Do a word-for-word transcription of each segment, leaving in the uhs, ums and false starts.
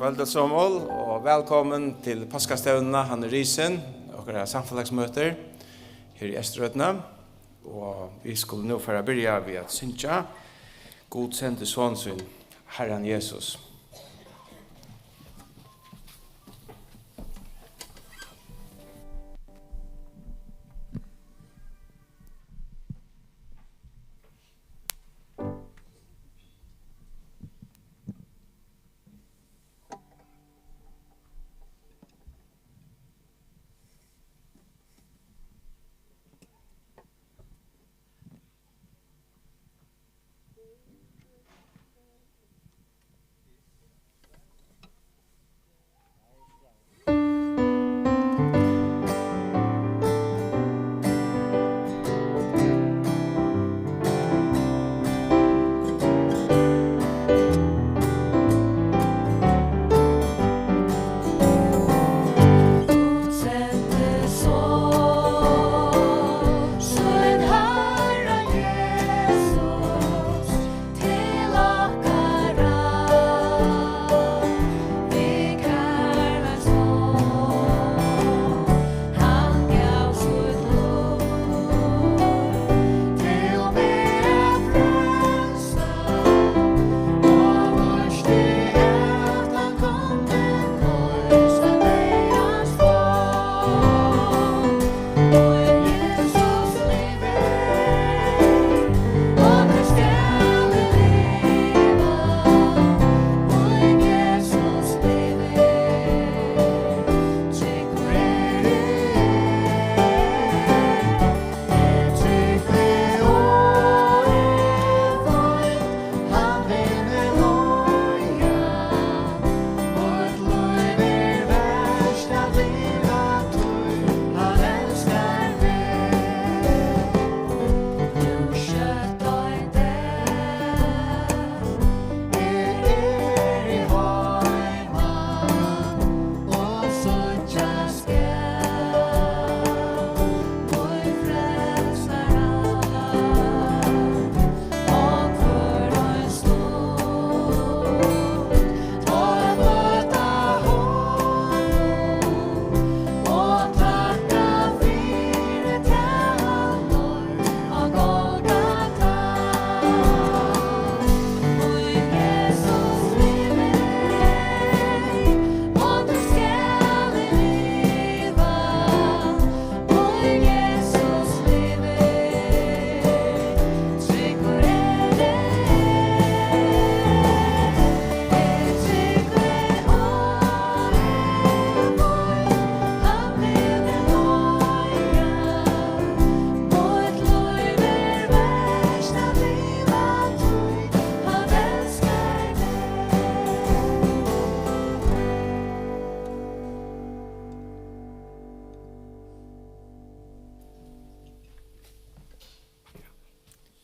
Kvøld, øll somul, og vælkomin til páskastevnuna, Hann er risin, okkara samfelagsmøtir her í Eysturoynni. Og vit skulu nú fara at byrja við at syngja: Gud sendi Son sín, Harran Jesus.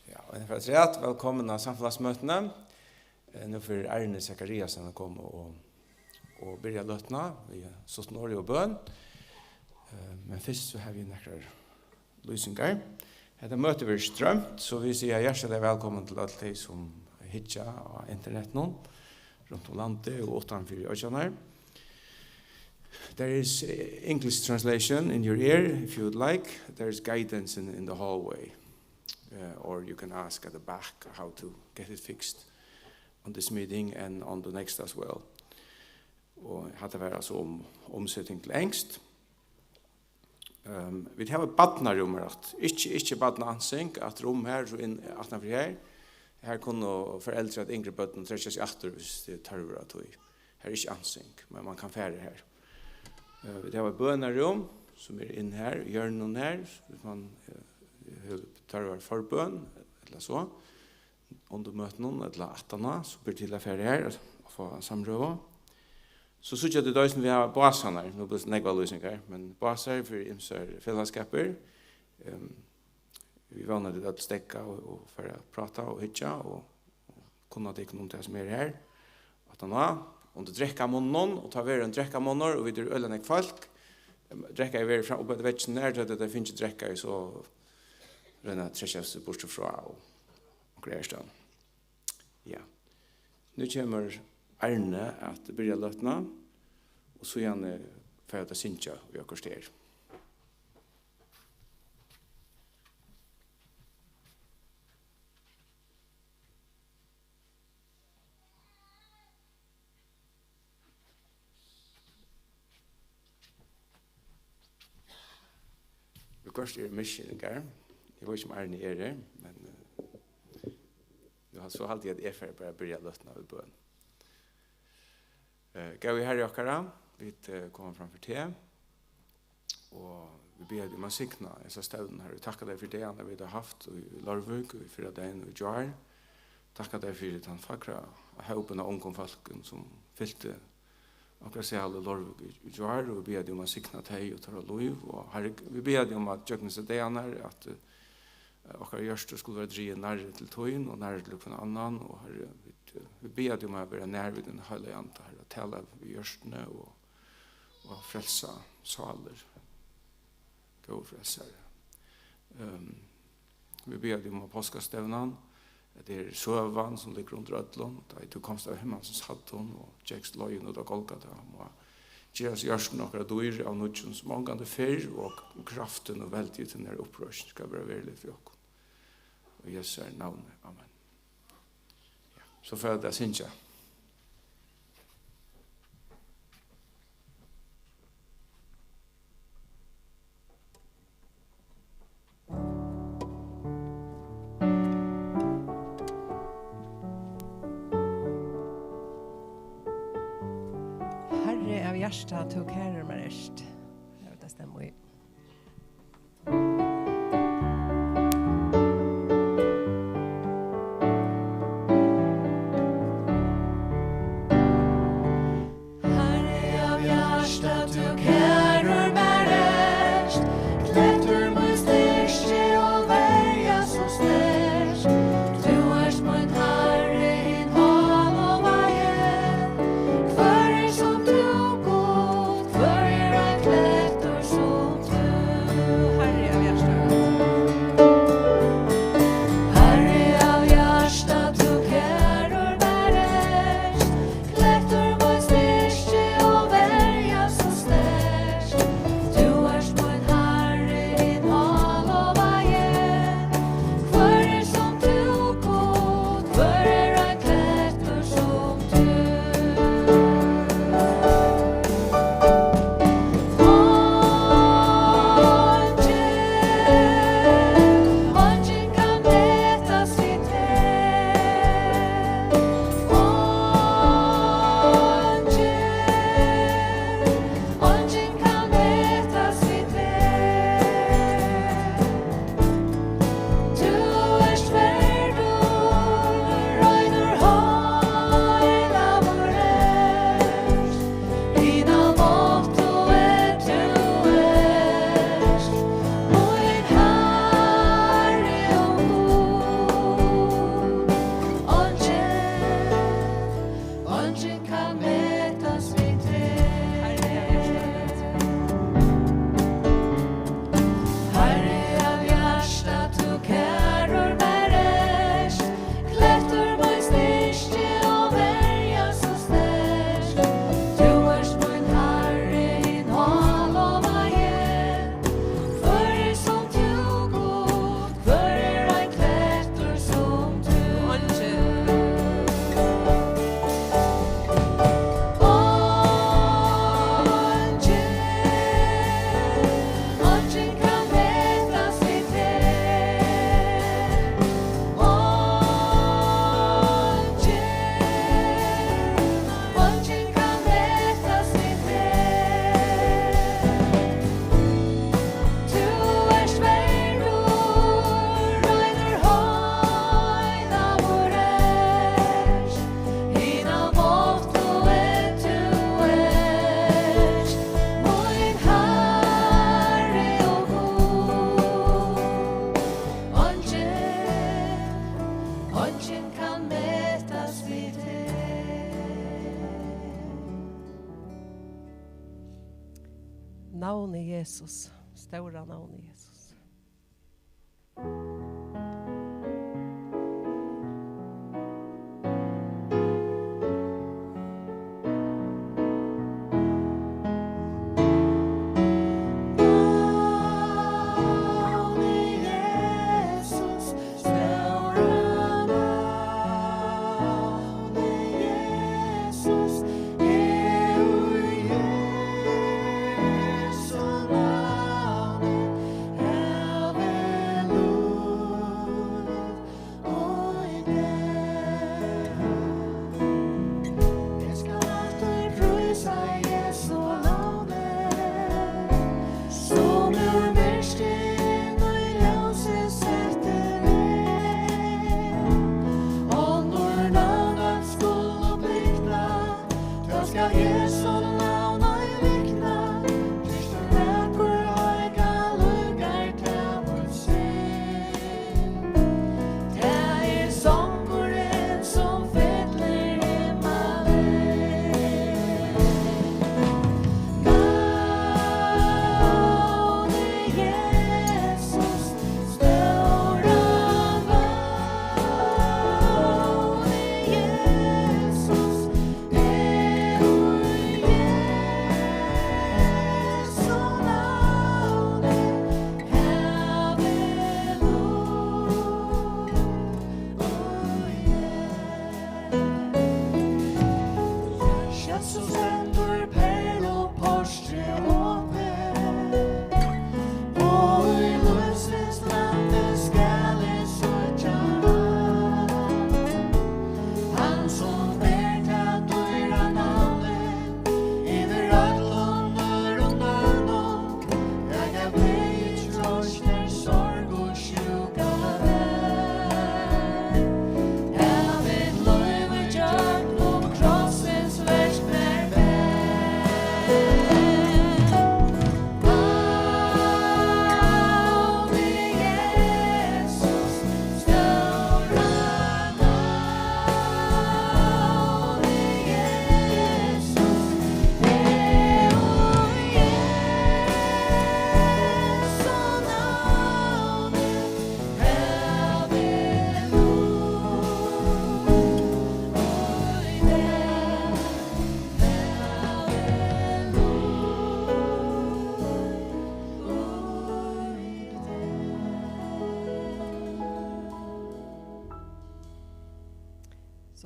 Ja, og ein ferð afturat, vælkomin á samfelagsmøtini. Eh, nú fer Árni Zachariasen at koma og, og byrja løtuna við stuttum orði og bøn. Eh, men fyrst so havi eg nakrar lýsingar. Hetta møtið verður stroymt, so vit siga hjartaliga vælkomin til øll tey, sum hyggja á internetinum, runt um landið og uttan fyri oyggjarnar. There is, eh, English translation in your ear. If you would like, there is guidance in, in the hallway. Uh, or you can ask at the back how to get it fixed on this meeting and on the next as well. Og hatta var altso um umseting til enskt. Ehm, vit hava eitt barnarúm her aftur. Ikki, ikki barnaansing, eitt rúm her, so inn, aftan fyri her. Her kunnu foreldur at yngri børnum trekkja seg aftur, viss tað er tørvur á tí. Her er ikki ansing, men man kann fara her. Eh, vit hava eitt bønarúm, sum er inn her, í hjørninum her, viss man, eh, hevur tørvar for bøn, ella so, undir møtunum, ella aftaná, so ber til at fara her og fáa samrøðu. So síggja tit eisini, vit hava básarnar, nú blívur nógvar lýsingar, men básar fyri ymsar felagsskapir. Ehm, vit vóna, tit øll steðga og, og fara at práta og hyggja og kunna tykkum um tað sum er her. Aftaná, undir drekkamunninum, og tá verður ein drekkamunnur, og vit eru øgiliga nógv fólk. Drekka er verið fram upp eftir veggin, nær tað, tað fingið drekka, so royna at trekkja seg burtur frá og onkra aðrastaðni. Ja. Nú kemur Arne at byrja løtuna, og síðani fara vit at syngja í okkurt her. Viðhvørt eru misskiljingar. Eg veit ikki, um Arne er her, men, eh, jú, so haldi eg, at eg fari bara at byrja løtuna við bøn. Eh, góði Harri okkara, vit, eh, koma fram fyri teg, og vit biðja teg um at signa hesa stevnuna, Harri. Vit takka tær fyri dagarnar, vit hava havt í, í Leirvík, í fyrradagin og í gjár. Takka tær fyri tann fagra hópin av ungum fólkum, sum fylti okkara sal í Leirvík í, í gjár, og vit biðja teg um at signa tey og teirra lív, og Harri, vit biðja teg um at gjøgnum hesar dagarnar, at, eh, okkara hjørtu skulu vera drigin nærri til tín og nærri til hvønn annan, og Harri, vit, eh, vit biðja teg um at vera nær við tín heilaga anda, Harri, at tala við hjørtuni og, og frelsa sálir. Góði frelsari. Ehm, vit biðja teg um at páskastevnan, at tað er søgan, sum liggur undir øllum, tá ið tú komst av himmalsins hæddum og gekst leiðina út á Golgata, má gerast hjørtuni okkara dýr av nýggjum sum ongantíð fyrr, og kraftin og veldið í tínari uppreisn skal vera veruligt fyri okkum. Í Jesu navni. Amen. Ja, so fara vit at syngja. Harri av hjarta, tú kærir mær ert. Ja, tað stemmer. Harri av hjarta, tú kærir mær ert, klettur mín styrki og verja so sterkt. Tú ert mín Harri, hin hálovaði. Hvør er sum tú, Gud? Hvør er ein klettur sum tú? Harri av hjarta. Harri av hjarta, tú kærir mær ert, klettur mín styrki og verja so sterkt. Tú ert mín Harri, hin hálovaði. Hvør er sum tú, Gud? Hvør er ein klettur sum tú? Eingin, eingin kann metast við teg. Eingin, eingin kann metast við teg. Tú ert verdur, reinur, heilagur ert, hin almáttigi tú ert, mín Harri og Gud. Eingin, eingin kann metast við teg. Harri av hjarta, tú kærir mær ert, klettur mín styrki og verja so sterkt. Tú ert mín Harri, hin hálovaði. Hvør er sum tú, Gud? Hvør er ein klettur sum tú? Eingin. Eingin, eingin kann metast við teg. Eingin, eingin kann metast við teg. Tú ert verdur, reinur, heilagur ert, hin almáttigi tú ert, mín Harri og Gud. Eingin, eingin kann metast við teg. Navnið Jesus, stóra navnið Jesus.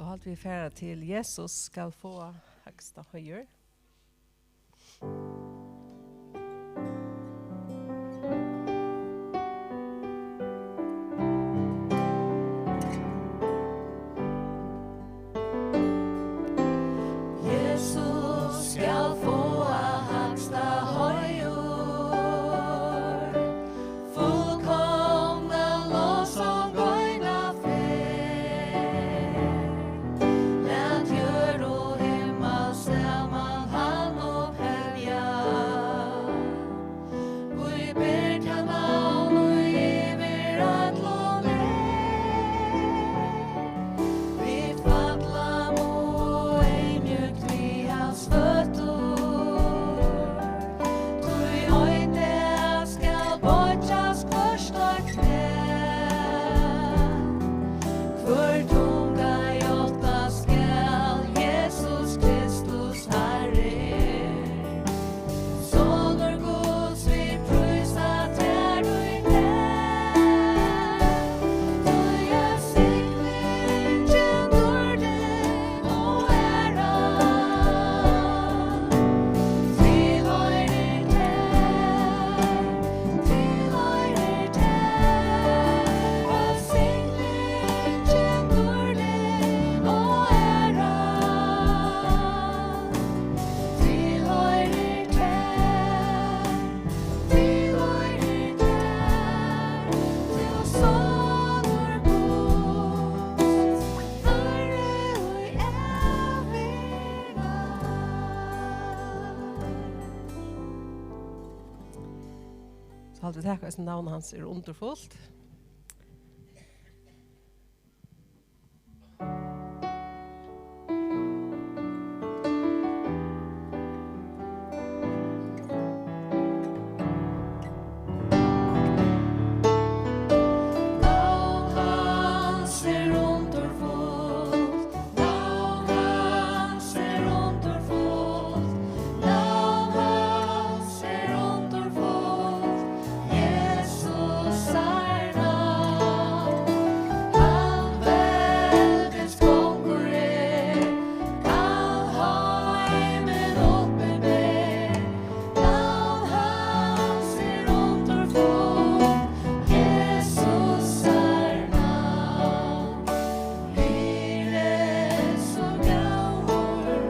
Og halt vit fara til Jesus skal fáa hægsta heiður. Jesus skal fáa hægsta heiður. Fullkomna lovsong eina ferð. Lat jørð og himmal saman hann upphevja. Ið ber tað navn, ið yvir øllum er. Vit falla mugu eyðmjúkt við hans føtur. Tí ein dag skal boyggjast hvørt eitt knæ, hvør tunga játta skal, Jesus Kristus Harri er. Sonur Guds, vit prísa tær í dag, tí at signingin, dýrdin og æran tilhoyrir tær, tilhoyrir tær. Vælsigningin, dýrdin og æran tilhoyrir tær, tilhoyrir tær. Tú sonur Guds, Harri í ævir nær. So halda vit, at navn hans er undurfult. Navn hans er undurfult, navn hans er undurfult, navn hans er undurfult, Jesusar navn. Hann veldiskongur er, hann heimin uppi ber. Navn hans er undurfult, Jesusar navn. Virðist og góður,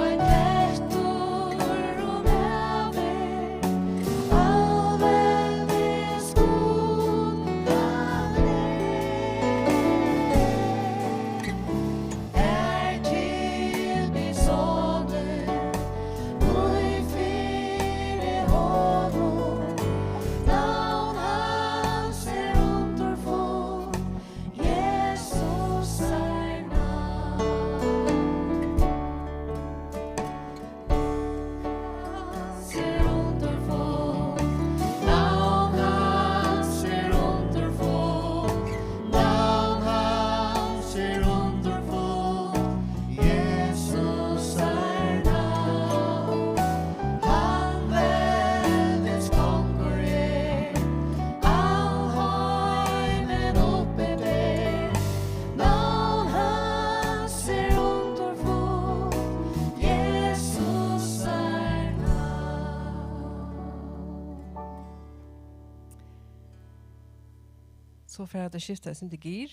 ein klettur um ævir, alveldis Gud hann er. Er til við sonur, í fyri honum, navn hans er undurfult, Jesusar navn. Hans er undurfult, navn hans er undurfult, navn hans er undurfult, Jesusar navn. Hann veldiskongur er, hann heimin uppi ber. Navn hans er undurfult, Jesusar navn. So fara vit at skifta eitt sindur gir.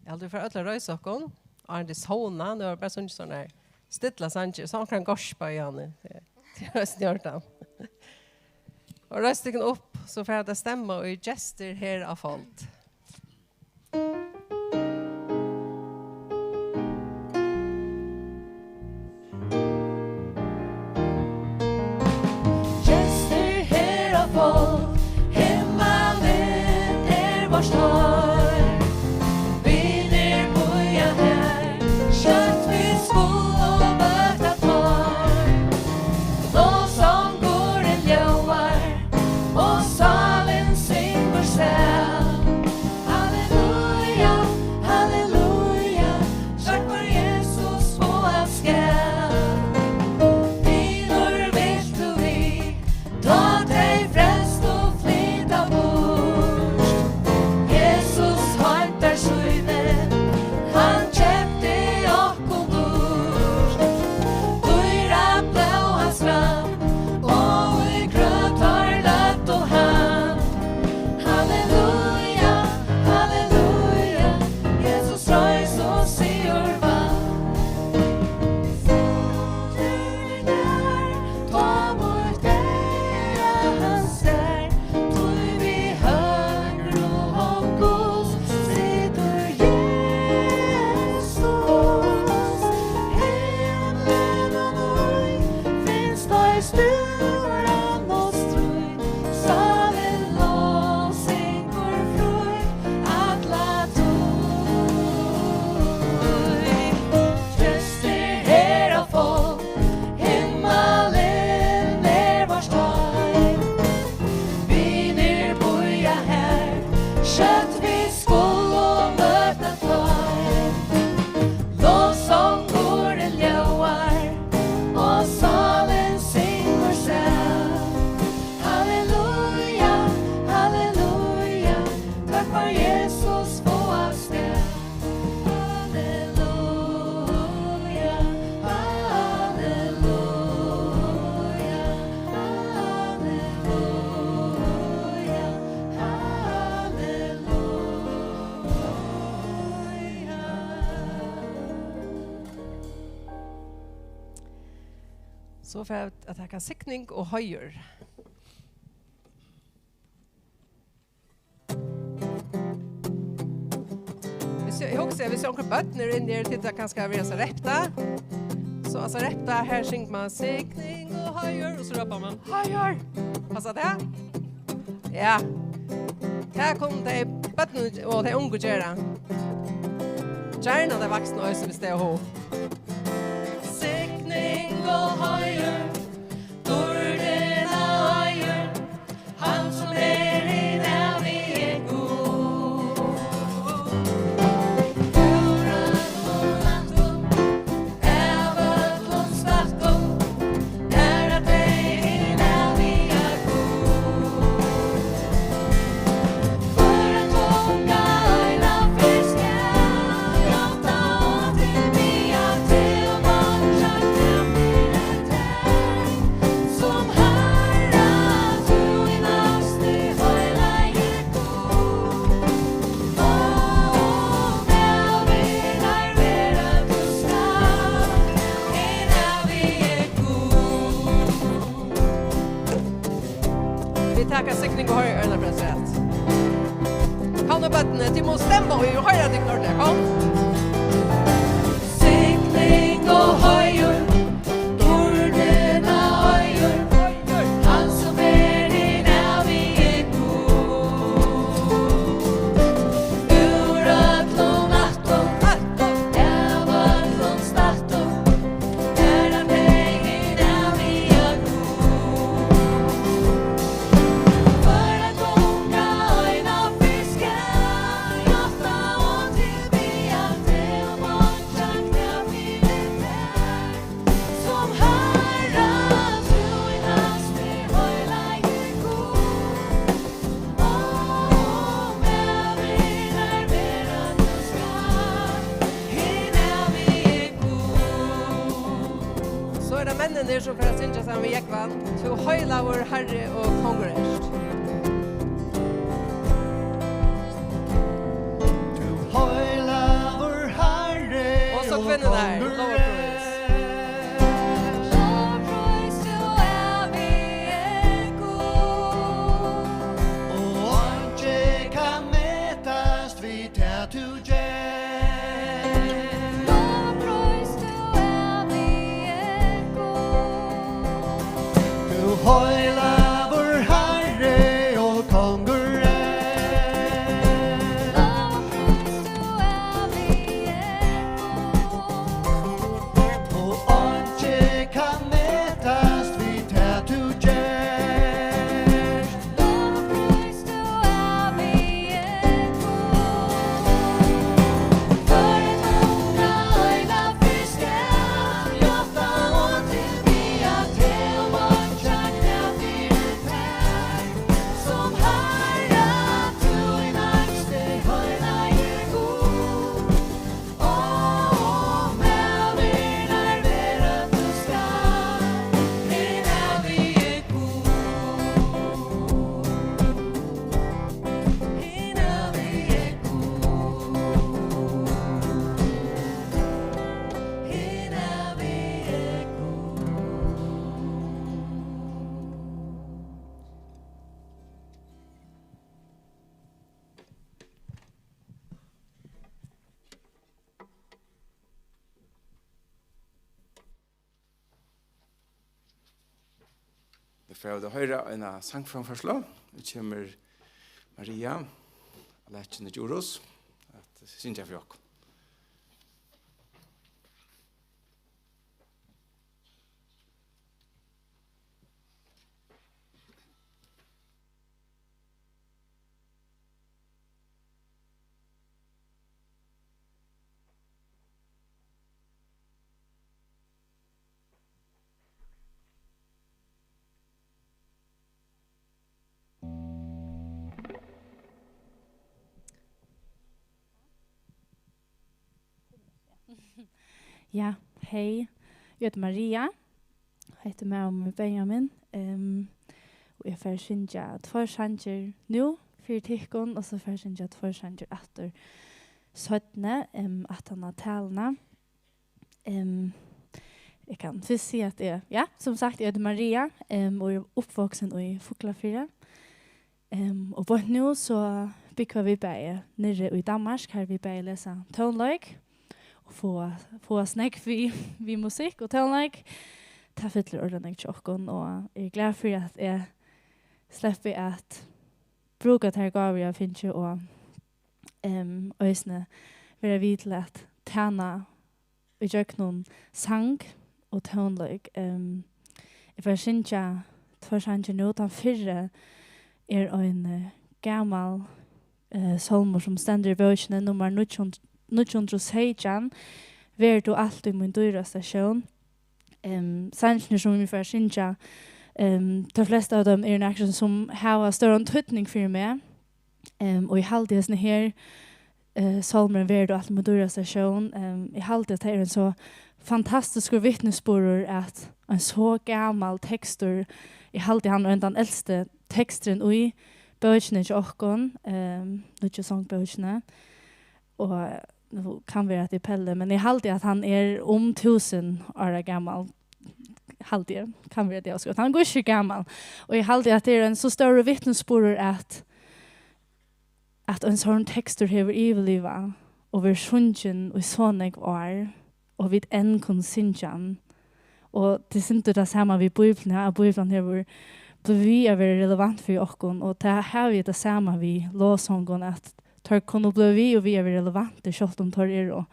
Eg haldi, vit fara øll at reisa okkum, áðrenn tit sovna. Nú er bara sungu sovorðnar stillar sangir, so onkran gospel í henni. Tað er eisini í ordan. Og reis tykkum upp, so fara vit at stemma í Gestir her á Fold. Gestir her á Fold, himmalin er vár støð. Vinir bíða her, skjótt vit skulu møta teir. Lovsangurin ljóðar, og sálin syngur sæl. Halleluja, halleluja, skjótt vit Jesus fáa skal. Vinur, vilt tú við, tá tey frelstu flyta burt? Jesus So fara vit at taka signing og heiður. Hvis eg, eg hugsi, at hvis onkur børn eru inni her, tit kanska vera Sarepta. So á Sarepta, her syngur man signing og heiður, og so rópar man heiður. Passar tað? Ja. Tað kunnu tey børnini og tey ungu gera. Gjarna tey vaksnu eisini, hvis tey hava hug. Signing og heiður, dýrdina eigur, hann sum er hin ævigi Gud. Úr øllum ættum, av øllum stættum, æra teg, hin æviga Gud. Hvør ein tunga eina ferð skal játta og tilbiðja teg, og boyggja knæ fyri tær, sum Harra, tú hin hægsti heilagi Gud. Ó, ævingar vera tú skalt, hin ævigi Gud. Vit taka signing og heiður eina ferð afturat. Kom nú, børnini, tit mugu stemma í og hoyra tykkum ordiliga. Kom. Signing og heiður, dýrdina eigur, hann sum er hin ævigi Gud. Úr øllum ættum, av øllum stættum, æra teg, hin æviga Gud. Hvør ein tunga eina ferð skal játta og tilbiðja teg, og boyggja knæ fyri tær, sum Harra, tú hin hægsti heilagi Gud. Ó, ævingar vera tú skalt, hin ævigi Gud. So eru tað menninir, sum fara at syngja saman við Jógvan: Tú heilagur Harri og Kongur ert. Tú heilagur Harri og Kongur ert. Og so kvinnurnar: Lov og prís. Lov og prís, tú ævigi Gud. Og einki kann metast við tað, tú gert. Lov og prís, tú ævigi Gud. Tú heilagur Harri og Kongur ert. Lov og prís, tú ævigi Gud. Og einki kann metast við tað, tú gert. Nú fara vit at hoyra eina sangframførslu. Nú kemur Maria Alekina Djurhuus at syngja fyri okkum. Ja, hey. Eg eiti Maria. Hetta er maður mín, Benjamin. Ehm, og eg fari at syngja tveir sangir nú fyri tykkum, og so fari eg at syngja tveir sangir aftur seinni, ehm, aftan á taluna. Ehm, Eg kann fyrst siga, at eg, ja, sum sagt, eg eiti Maria, em, og eg eri uppvaksin í Fuglafirði. Em, og beint nú so búgva vit bæði niðri í Danmark, har vit bæði lesa tónleik og fáa, fáa snakk við, við musikk og tónleik. Tað fyllir ordiliga nógv hjá okkum, og eg eri glað fyri, at eg sleppi at brúka tær gávur, eg havi fingið, og, em, eisini vera við til at tæna í gjøgnum sang og tónleik. Em, eg fari at syngja tveir sangir nú. Tann fyrri er ein, eh, gamal, eh, sálmur, sum stendur í bókini, nummar níggju hundrað, níggju hundrað og seytjan, "Verður tú altíð mín dýrasta sjón." Em, sangirnir, sum vit fara at syngja, em, teir flestu av teimum eru nakrir, sum hava stóran týdning fyri meg. Em, og eg haldi, hesin her, eh, sálmurin, "Verður tú altíð mín dýrasta sjón", em, eg haldi, at tað er ein so fantastiskur vitnisburður, at ein so gamal tekstur, eg haldi, hann er ein, tann elsti teksturin í bókini hjá okkum, em, nýggju songbókini. Og nú kann vera, at eg pelli, men eg haldi, at hann er um túsund ára gamal. Haldi eg. Kann vera, at eg havi skoytt. Hann er ikki gamal. Og eg haldi, at tað er ein so stórur vitnisburður, at, at ein sånn tekstur hevur yvirlivað og verið sungin í so nógv ár, og vit enn kunnu syngja hann. Og tað er sindur tað sama við Bíbliuna, at Bíblian hevur blivið við at vera relevant fyri okkum, og tað havi eg tað sama við lovsongum, at teir kunnu blíva við og við at vera relevantir, sjálvt um teir eru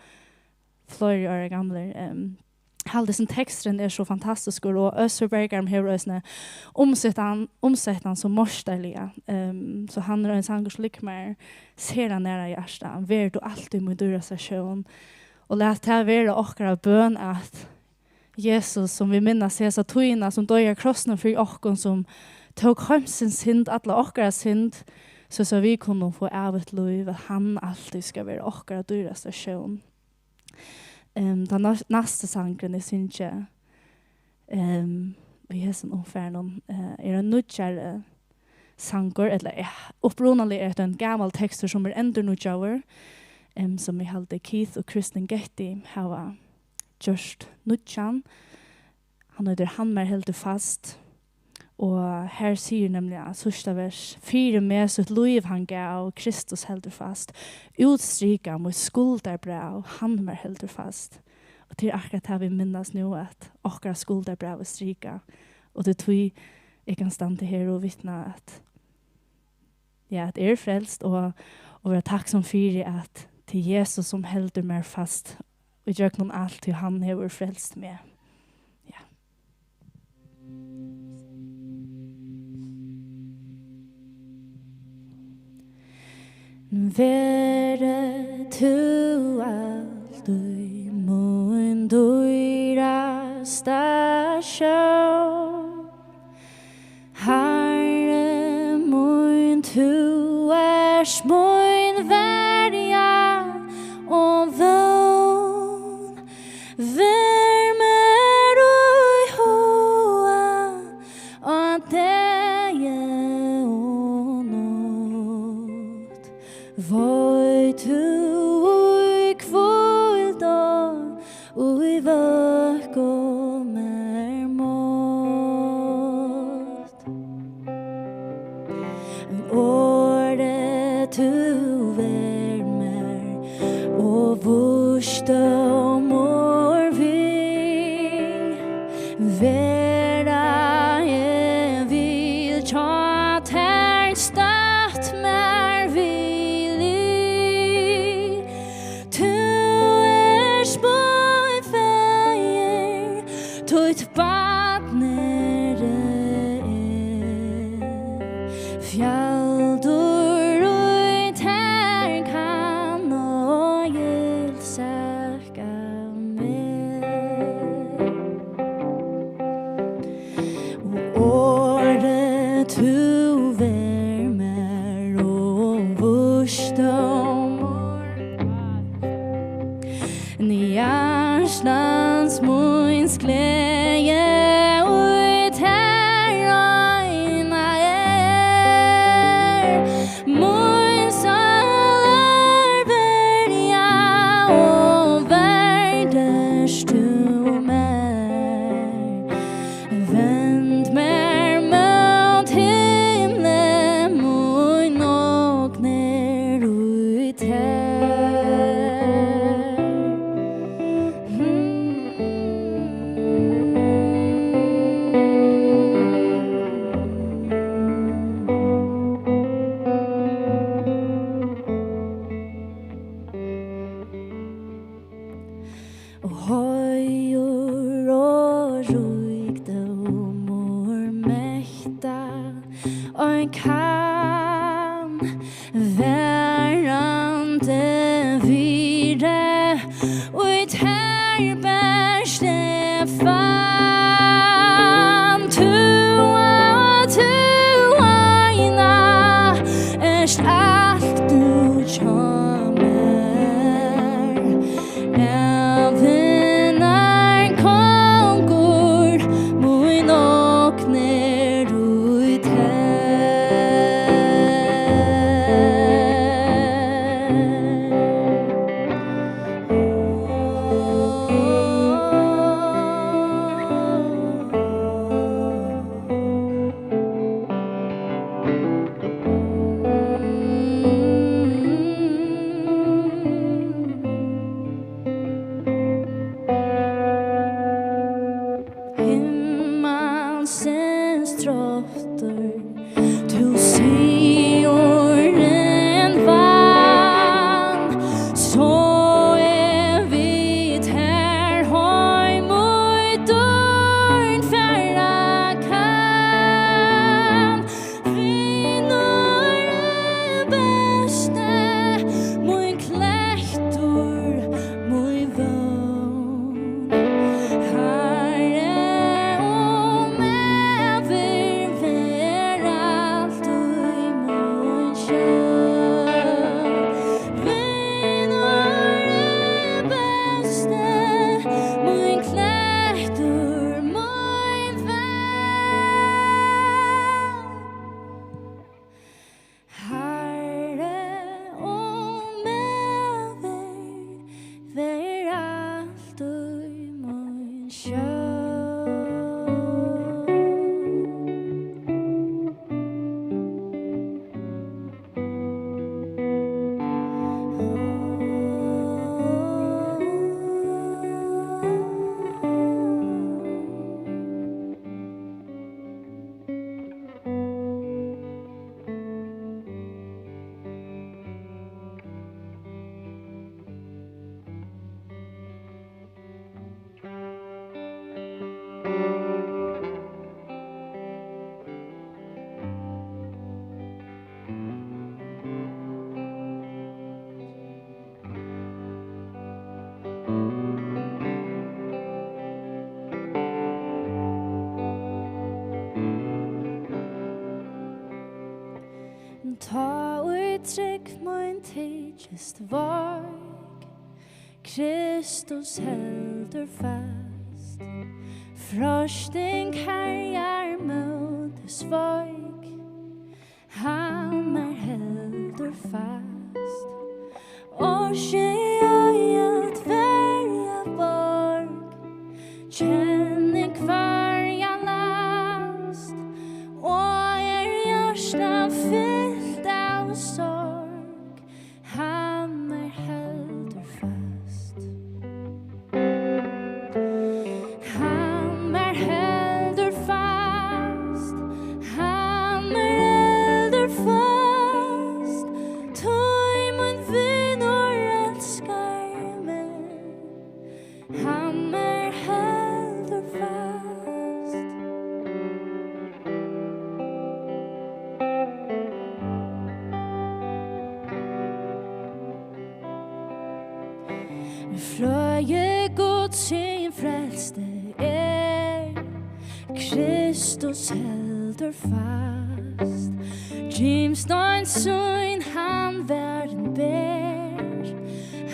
fleiri ára gamlir. Em, eg haldi, hesin teksturin er so fantastiskur, og Øssur Bergheim hevur eisini umsett hann, umsett hann so meistarliga. Em, so hann er ein sangur, sum liggur mær sera nær á hjarta. "Verður tú altíð mín dýrasta sjón." Og lat tað vera okkara bøn, at Jesus, sum vit minnast hesa tíðina, sum doyði á krossinum fyri okkum, sum tók heimsins synd, alla okkara synd, so, so vit kunnu fáa ævigt lív, at hann altíð skal vera okkara dýrasta sjón. Em, tann næ-, næsti sangurin, eg syngi, em, í hesum umfarinum, eh, er ein nýggjari sangur, ella, eh, upprunaliga er hetta ein gamal tekstur, sum er endurnýggjaður, em, sum eg haldi Keith og Kristine Getty hava gjørt nýggjan. Hann eitur Hann mær heldur fast. Og her sigur nemliga síðsta vers: "Fyri meg sítt lív hann gav, Kristus heldur fast. Útstrikað mítt skuldarbræv, hann mær heldur fast." Og tað er akkurát tað, vit minnast nú, at okkara skuldarbræv er strikað. Og tað er tí, eg kann standa her og vitna, at, ja, at eg eri frelst, og, og vera takksom fyri, at tað er Jesus, sum heldur mær fast í gjøgnum alt, tí hann hevur frelst meg. Ja. Verði tú altíð mín dýrasta sjón. Harri mín, tú ert mín verja og vón. Ver mær í huga á degi og nátt. Veit tú í hvíld og í vøkkum er mátt. Orðið tú ver mær og vísdómur vil vera, eg vil hjá tær støtt mær villig. Tú ert mín faðir, títt barn eri eg. Fjaldur í tær kann og ilsaka. Arbeiðsstefan, tú og tú eina ert alt tú hjá mær. Ævinnar kongur, mín ogn er í tær. Himmalsins tráttur, tú sigurin vann, so er við tær heim í dýrd fara kann. Vinur besti, mín klettur, mín vón. Harri og maður, ver altíð mín sjón. Vinur besti, mín klettur, mín vón. Harri og maður, ver altíð mín sjón. Tá ið trúgv mín tykist veik, Kristus heldur fast. Freisting herjar móti sveik, hann mær heldur fast. Orsøk at verja borg, kenni hvørja last, og er hjarta fylt av sorg, hann mær heldur fast. Hann mær heldur fast, hann mær heldur fast, tí mín vinur elskar meg, hann mær heldur fast. Frøði Guds hin frelsti er, Kristus heldur fast. Gimstein sín hann varin ber,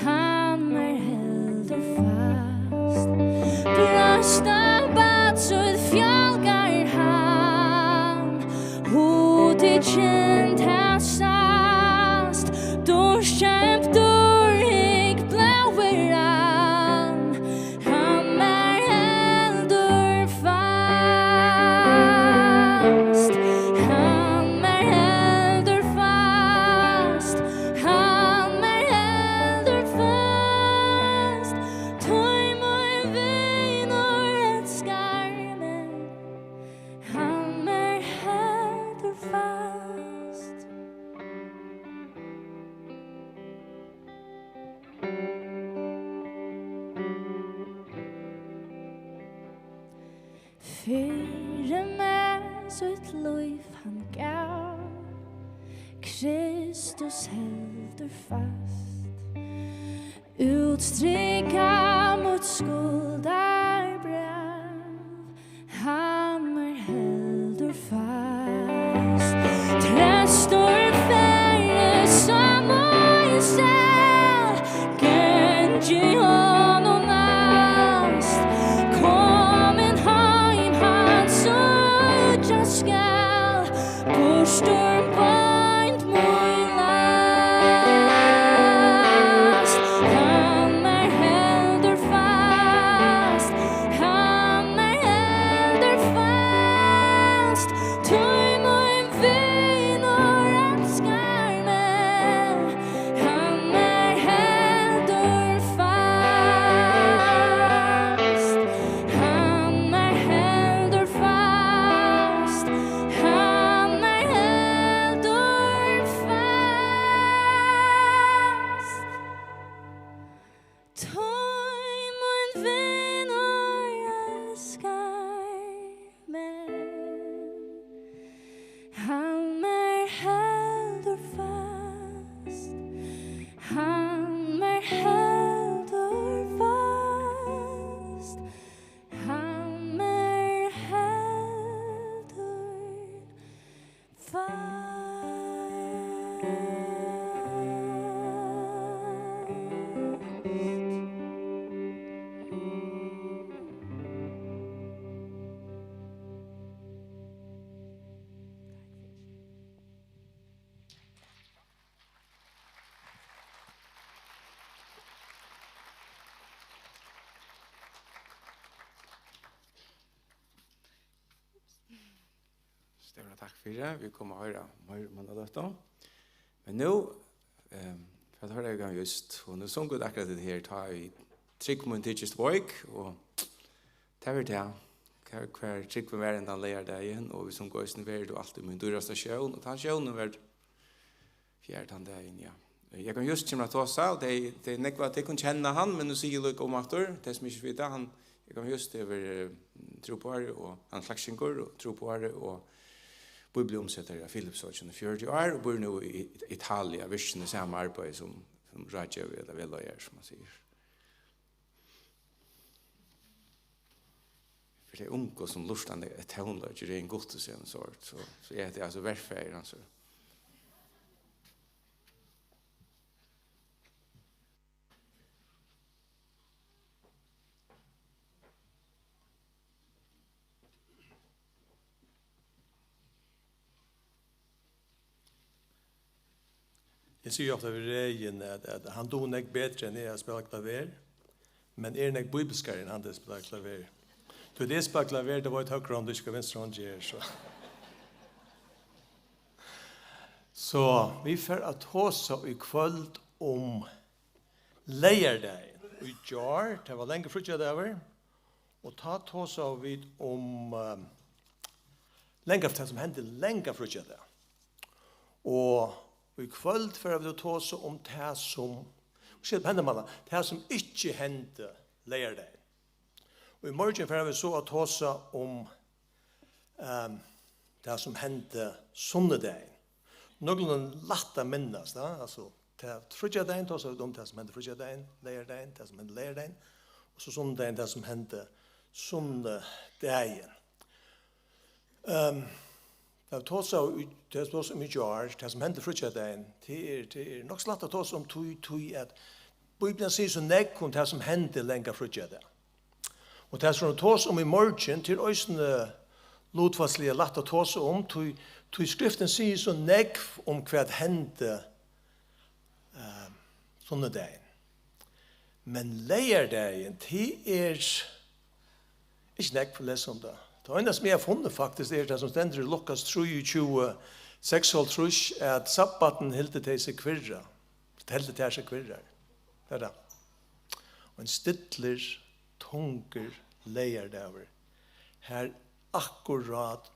hann mær heldur fast. Brjósta barn sítt fjálgar hann, hugtikin tað sæst, dýrkeyptur hygg blóðið rann, hann mær heldur fast, hann mær heldur fast, hann mær heldur fast, tí mín vinur elskar meg, hann mær heldur fast. Fyri meg sítt lív hann gav, Kristus heldur fast. Útstrika mítt Skuldarbræv, hann er heldur fast. Prestur fegis av Ísrael, gangi honum næst. Komin heim hann síggja skal, burtur beint mín last. Hann mær heldur fast, hann mær heldur fast, tí mín vinur elskar meg. Hann mær heldur fast, hann mær heldur fast, hann mær heldur fast. Tí mín vinur elskar meg. Hann mær heldur fast, hann mær heldur fast, hann mær heldur fast. Stóra takk fyri. Vit koma at hoyra meira um hana løtu. Men nú, ehm, fara at hoyra Jógvan Just, og nú sungu vit akkurát hetta her, Tá ið trúgv mín tykist veik, og tað var tað. Hvar, hvar trúgvin var hendan leygardagin, og vit sungu eisini Verður tú altíð mín dýrasta sjón, og tann sjónin var fjær tann dagin, ja. Jógvan Just kemur at tosa, og tey, tey nógv av tykkum kenna hann, men nú sigi eg líka um aftur, tey sum ikki vita, hann, Jógvan Just hevur, eh, trúboðari og hann er klaksvíkingur og trúboðari og bíbliuumsetari á Filipsøkinum í fjøruti ár og býr nú í Italia, virkjandi sama arbeiði sum, sum ráðgevi ella vegleiðari, sum man sigur. Fyri tey ungu sum lurta eftir tónleiki, Regin Guttesen og so, so, so er hetta altso verfaðir hansara. Eg sigi ofta við Regin, at, at hann dugir nógv betri enn eg at spæla klaver, men er nógv bíbilskari enn hann til at spæla klaver. Tí at eg spæli klaver, tað veit høgra hond ikki, hvat vinstra hond ger, so. So, vit fara at tosa í kvøld um leygardagin. Í gjár, tað var langur fríggjadagur, og tá tosaðu vit um, eh, langa, tað sum hendi langa fríggjadag. Og í kvøld fara vit at tosa um tað sum, skil, hendan mandag, tað sum ikki hendi leygardagin. Og í morgin fara vit so at tosa um, ehm, tað sum hendi sunnudagin. Nøkulunda lætt at minnast, ja? Altso, tað, fríggjadagin tosa vit um tað sum hendi fríggjadagin, leygardagin, tað sum hendi leygardagin, og so sunnudagin tað sum hendi sunnudagin. Ehm, tað tosaðu í, tað tosaðu um í gjár, tað sum hendi fríggjadagin, tað er, tað er nokk so lætt at tosa um tí, tí at Bíblian sigur so nógv um tað sum hendi langa fríggjadag. Og tað sum vit tosa um í morgin, tað er eisini lutfalsliga lætt at tosa um, tí, tí skriftin sigur so nógv um hvat hendi, eh, sunnudagin. Men leygardagin, tað er ikki nógv at lesa um tað. Tað eina sum eg havi funnið faktiskt er tað sum stendur í Lukas trýogtjúgu, seksoghálvtrýss, at sabbatin hildu tey seg kvirra. Hildu tær seg kvirrar. Tað er tað. Og ein stillur, tungur leygardagur. Har akkurát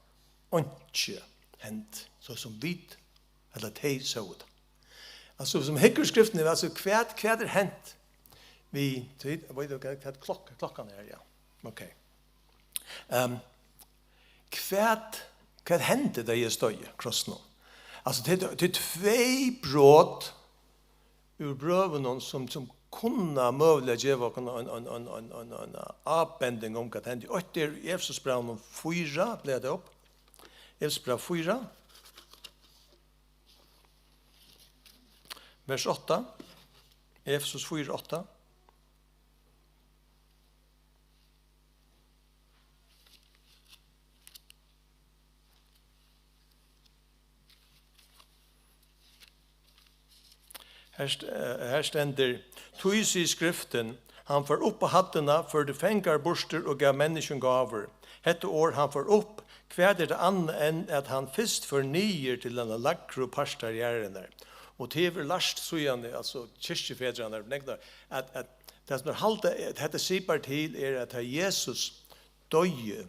einki hendi, so sum vit, ella tey sóu tað. Altso, sum hyggur skriftini, altso, hvat, hvat er hent við, tit, veit tú hvat, hvat klokk-, klokkan er, ja. Ok. Ehm, hvat, hvat hendi, tá eg stóð á krossinum? Altso, tað, tað er tvey brot úr brøvunum, sum, sum kunna møguliga geva okkum ein, ein, ein, ein, ein, ein ábending um, hvat hendi. Eitt er í Efesusbrævinum fýra, blaka tað upp. Efesusbræv fýra, vers átta. Efesus fýra átta. Her st-, eh, her stendur: "Tí sigur Skriftin: Hann fór upp á hæddina, førdi fangar burtur og gav menniskjum gávur." Hetta orð, "hann fór upp", hvat er tað annað enn at hann fyrst fór niður til hinar lægru partar jarðarinnar? Og tað hevur lært síðani, altso kirkjufedrarnar, nógvar, at, at tað sum teir halda, at hetta sipar til, er, at tá Jesus doyði,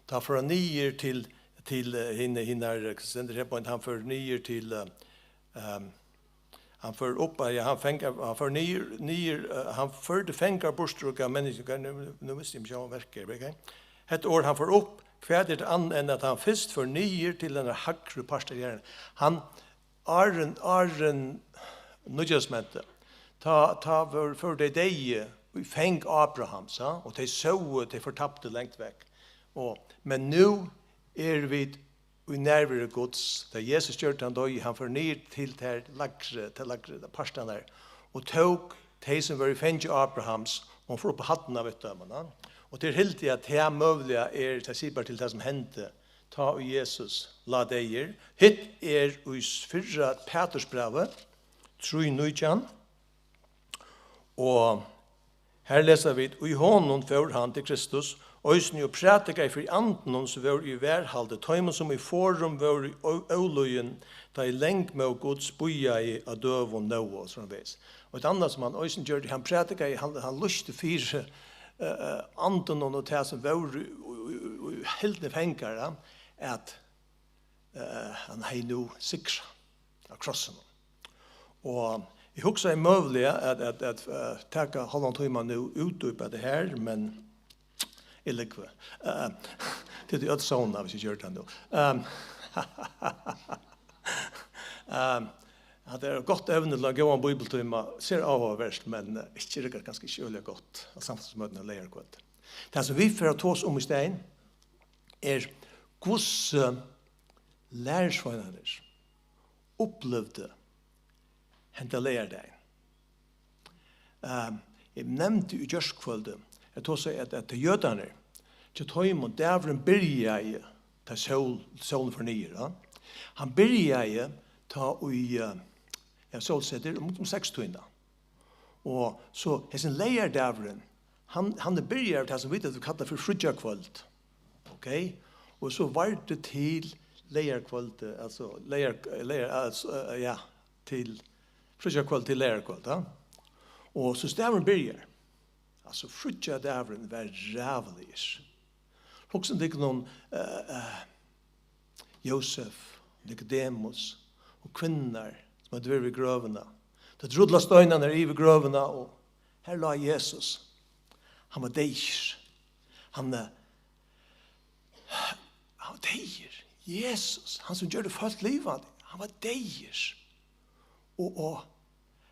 tá fór hann niður til, til, eh, hin-, hinar, eh, hvat stendur her beint, hann fór niður til, eh, ehm, hann fór upp, eh, ja, hann fang-, hann fór niður, niður, eh, hann førdi fangar burtur og gav menniskjum, nú, nú misti eg meg sjálvan, verk er, ok? Hetta orð, "hann fór upp", hvat er tað annað enn at hann fyrst fór niður til hinar hægru partar jarðarinnar? Hann Áðrenn, áðrenn Nýggja Testamentið, tá, tá vóru, fóru tey deyðu í fang Abrahams, ha? Og tey sóu tey fortaptu langt vekk. Og, men nú eru vit í nærveru Guds. Tá Jesus gjørdi, hann doyði, hann fór niður til tær lægru, tær lægru partarnar, og tók tey, sum vóru í fangi Abrahams, og hann fór upp á hæddina við teimum, ha? Og tey hildu, at tað møguliga er, tað sipar til tað, sum hendi, tá ið Jesus lá deyður. Hitt er í fyrra Pætursbrævi, trý nítjan. Og her lesa vit: "Í honum fór hann," til Kristus, "eisini og prædikaði fyri andunum, sum vóru í varðhaldi, teimum, sum í forðum vóru ó-, ólýðin, tá ið langmóð Guds bíðaði á døgum Nóa," og so framvegis. Og eitt annað, sum hann eisini gjørdi, hann prædikaði, hann, hann lýsti fyri, eh, eh, andunum og tað, sum vóru í, í, í, í hildnir fangar, ja, at, eh, hann hevði nú sigrað á krossinum. Og eg hugsaði møguliga at, at, at, eh, taka hálvan tíma nú, útdjúpa tað her, men eg lúgvi. Eh, tit eru øll sovnað, hvis eg geri tað nú. Ehm, ehm, hatta er eitt gott evni til ein góðan bíbliutíma, sera áhugavert, men, eh, ikki, riggar kanska ikki øgiliga gott á samfelagsmøtum leygarkvøld. Tað, sum vit fara at tosa um í staðin, er, hvussu lærisveinarnir upplivdu henda leygardagin. Ehm, eg nevndi í gjárkvøldið, eg tosaði, at, at jødarnir, hjá teimum, dagurin byrjaði, tá sól, sólin fór niður, ja. Hann byrjaði tá í, eh, ja, sólsetur um, um sekstíðina. Og so hesin leygardagurin, hann, hann er byrjaður tað, sum vit, at vit kalla fyri fríggjakvøld. Ok? Og so var tað til leygarkvøldið, altso leygar-, leygar-, altso, eh, ja, til fríggjakvøld til leygarkvøld, ja. Og so dagurin byrjar. Altso, fríggjadagurin var ræðuligur. Hugsið tykkum um, eh, eh, Jósef, Nikodemus og kvinnurnar, sum høvdu verið við grøvina. Tá teir rulla steinarnar yvir grøvina, og har lá Jesus. Hann var deyður. Hann, eh, hann var deyður. Jesus, hann sum gjørdi fólk livandi, hann var deyður. Og, og,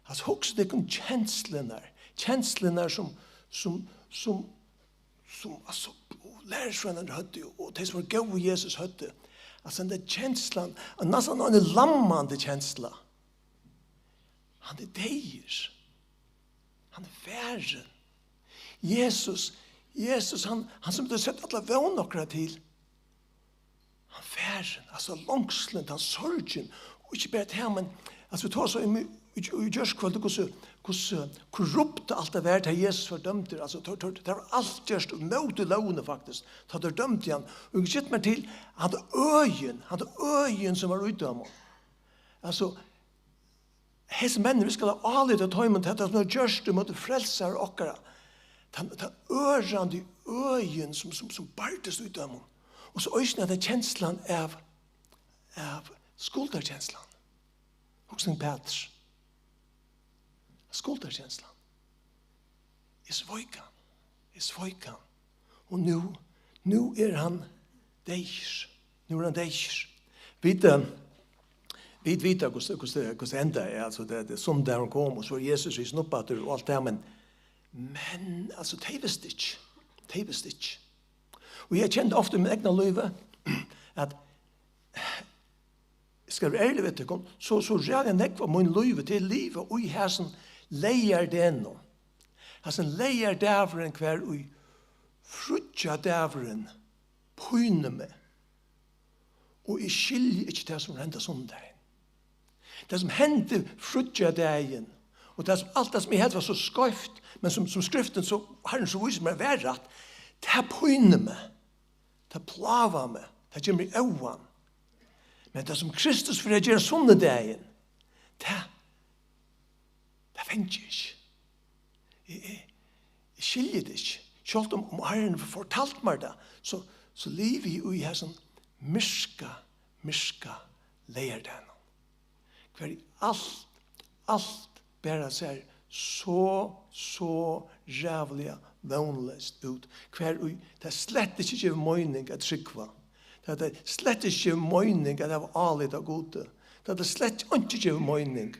altso, hugsið tykkum kenslurnar, kenslurnar sum, sum, sum, sum, altso, lærisveinarnir høvdu, og tey, sum vóru góð við Jesus, høvdu. Altso, henda kenslan, næstan ein lammandi kensla. Hann er deyður. Hann er farin. Jesus, Jesus, hann, hann sum tey settu alla vón okkara til. Hann farin, altso, longslin, tann sorgin, og ikki bara tað, men, altso, vit tosaðu um í, í, í gjárkvøldið, hvussu, hvussu korrupt alt tað var, tá Jesus var dømdur, altso, tað, tað, tað var alt gjørt ímóti lógini, faktiskt, tá teir dømdu hann, og eg get mær til, hann øðin, hann øðin, sum var í teimum, altso, Hesir menn, vit skulu hava álit á teimum, tað, tað sum teir hava gjørt ímóti frelsara okkara. Tann, tann ørandi øðin, sum, sum, sum bardist í teimum. Og so eisini henda kenslan av, av skuldarkenslan. Hugsa um Pætur. Skuldarkenslan. Eg sveik hann. Eg sveik hann. Og nú, nú er hann deyður. Nú er hann deyður. Vit, eh, Vit vita, hvussu, hvussu, hvussu tað endaði. Altso, tað, tað, sunnudagurin kom, og so er Jesus risin upp aftur og alt tað, men, men, altso, tey vistu ikki. Tey vistu ikki. Og eg kendi ofta í mínum egna lívi, at, skal eg vera ærligur við tykkum, so, so ræðuliga nógv av mínum lívi, tað er livað í hasum leygardegnum. Hasin leygardagurin, hvar ið fríggjadagurin pínir meg. Og eg skilji ikki tað, sum henda sunnudagin. Tað, sum hendi fríggjadagin, og tað, sum, alt tað, sum eg helt var so skeivt, men sum, sum skriftin, so Harrin, so vísir mær var rætt, tað pínir meg. Tað plágar meg. Tað ger meg óðan. Men tað, sum Kristus fer at gera sunnudagin, tað, tað fangi eg ikki. Eg, eg, eg skilji tað ikki. Sjálvt um, um Harrin fortaldi mær tað, so, so livi eg í hesum myrka, myrka leygardagnum. Hvar ið alt, alt bara sær so, so ræðuliga vónleyst út. Hvar ið tað slett ikki gevur meining at trúgva. Tað, tað slett ikki gevur meining at hava álit á Gudi. Tað, tað slett einki gevur meining,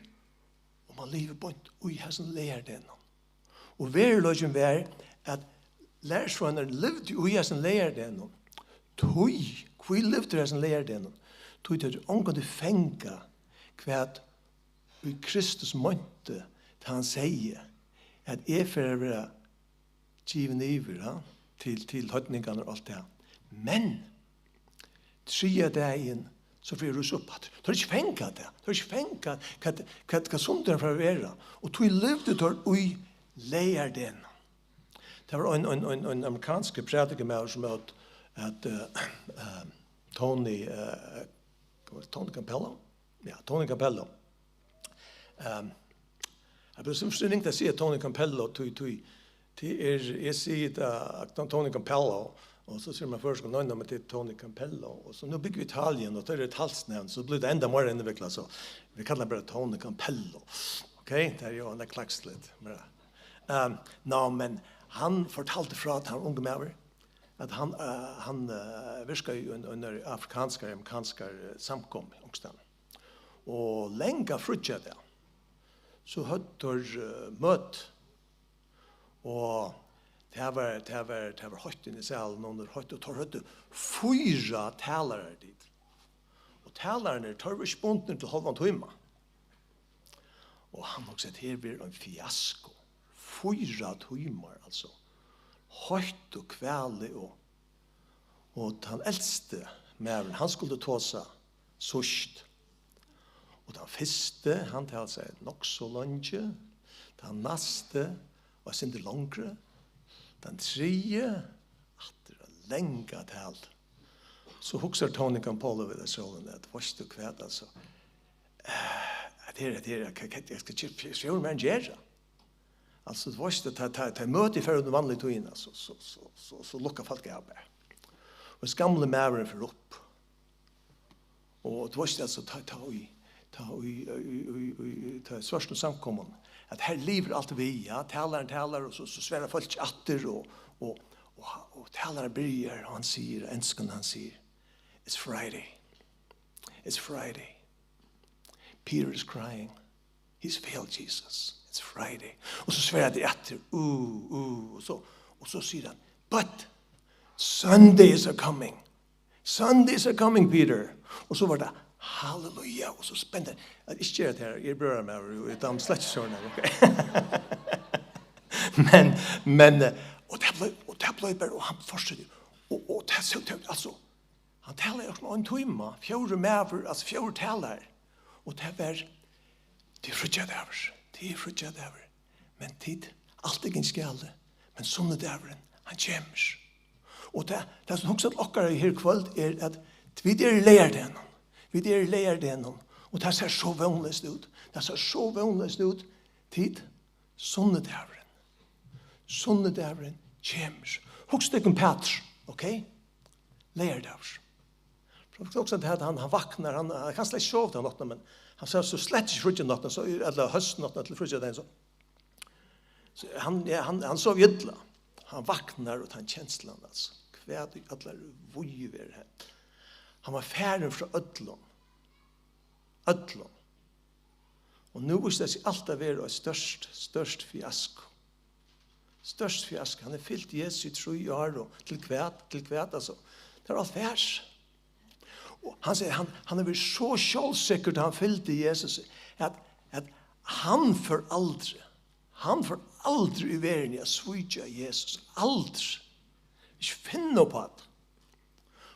og mann livir beint í hesum leygardegnum. Og veruleikin var, at lærisveinarnir livdu í hesum leygardegnum. Tí, hví livdu teir í hesum leygardegnum? Tí teir ongantíð fanga, hvat ið Kristus meinti, tá hann segði, at eg fer at vera givin yvir, ja, til, til heidningarnar og alt tað. Men triðja dagin, so fer rísa upp aftur. Teir hava ikki fangað tað. Teir hava ikki fangað, hvat, hvat, hvat sunnudagurin fer at vera. Og tí livdu teir í leygardegnum. Tað var ein, ein, ein, ein amerikanskur prædikamaður, sum æt, æt, eh, eh, Tony, eh, hvat var tað, Tony Campolo? Ja, Tony Campolo. Ehm, eg blívi so ringt at siga Tony Campolo, tí, tí, tí er, eg sigi tað, Tony Campolo, og so sigur man føroyskur, nei, nei, men tað er Tony Campolo. Og so nú búgvi eg í Italien, og tað er eitt halvt navn, so blívur tað enntá meira innviklað, so vit kalla hann bara Tony Campolo. Ok, tað er jo, hann er klaksligt, men, ehm, ná, men hann fortaldi frá, at hann ungi maður, at hann, eh, hann, eh, virkaði í ein, ein afrikanskari, amerikanskari, eh, samkomu onkustaðni. Og langa fríggjadag, so høvdu teir, eh, møti. Og tað var, tað var, tað var heitt inni í salinum, og heitt, og teir høvdu fýra talarar, tit. Og talararnir, teir vóru ikki bundnir til hálvan tíma. Og hann hugsaði, at her verður ein fiasko. Fýra tímar, altso. Heitt og kvalið og, og tann elsti maðurin, hann skuldi tosa síðst. Og tann fyrsti, hann talaði nokk so leingi. Tann næsti, var eitt sindur longri. Tann triði, aftur ein langa talu. So hugsar Tony Campolo við seg sjálvum, at veitst tú hvat, altso, eh, at her, at her, hvat, hvat, hvat skal eg, skal eg gera? Altso, tú veitst, at tá, tá, tá møtið fer út í vanligu tíðina, so, so, so, so, so lukkar fólk av bara. Og hesin gamli maðurin fer upp. Og tú veitst, altso, tá, tá í, tá í, í, í, í, tá í svørtu samkomuni, at her livir alt við, ja, talarin talar, og so, so svarar fólk aftur, og, og, og, og talarin byrjar, og hann sigur, á enskum, hann sigur, "It's Friday. It's Friday. Peter is crying. He's failed Jesus. It's Friday." Og so svarar teir aftur, "Uh, uh," og so, og so sigur hann, "But Sundays are coming. Sundays are coming, Peter." Og so var tað, halleluja, og so spent. At ikki gera tað her, eg er brøðramaður, og eg dámar slett ikki sovorðið, ok? Men, men, eh, og tað bleiv, og tað bleiv bara, og hann fortsetti. Og, og tað, so, tað, altso, hann talaði í ein tíma, fjórði maður, altso fjórði talarin. Og tað var, tað er fríggjadagur, tað er fríggjadagur. Men tit, alt er gingið galið. Men sunnudagurin, hann kemur. Og tað, tað sum hugsar til okkara her í kvøld er, at vit eru í leygardegnum. Vit eru í leygardegnum. Og tað sær so vónleyst út. Tað sær so vónleyst út. Tit, sunnudagurin. Sunnudagurin kemur. Hugsið tykkum Pætur, ok? Leygardagur. Hugsið tykkum at hann, hann vaknar, hann, hann kann slett ikki sova ta náttina, men hann svevur so slett ikki fríggjanáttina, so, ella hósnáttina til fríggjadagin, so, so hann, ja, hann, hann sov illa. Hann vaknar og tann kenslan, altso, hvat í allari víðu verður hent? Hann var farin frá øllum. Øllum. Og nú vísti tað seg alt at vera eitt stórt, stórt fiasko. Stórt fiasko. Hann hevur fylgt Jesusi í trý ár, og til hvat, til hvat, altso. Tað er alt vert. Og hann sigur, hann, hann hevur verið so sjálvsikkur, tá hann fylgdi Jesusi, at, at hann fer aldri, hann fer aldri í verðini at svíkja Jesus. Aldri. Ikki finna upp á tað.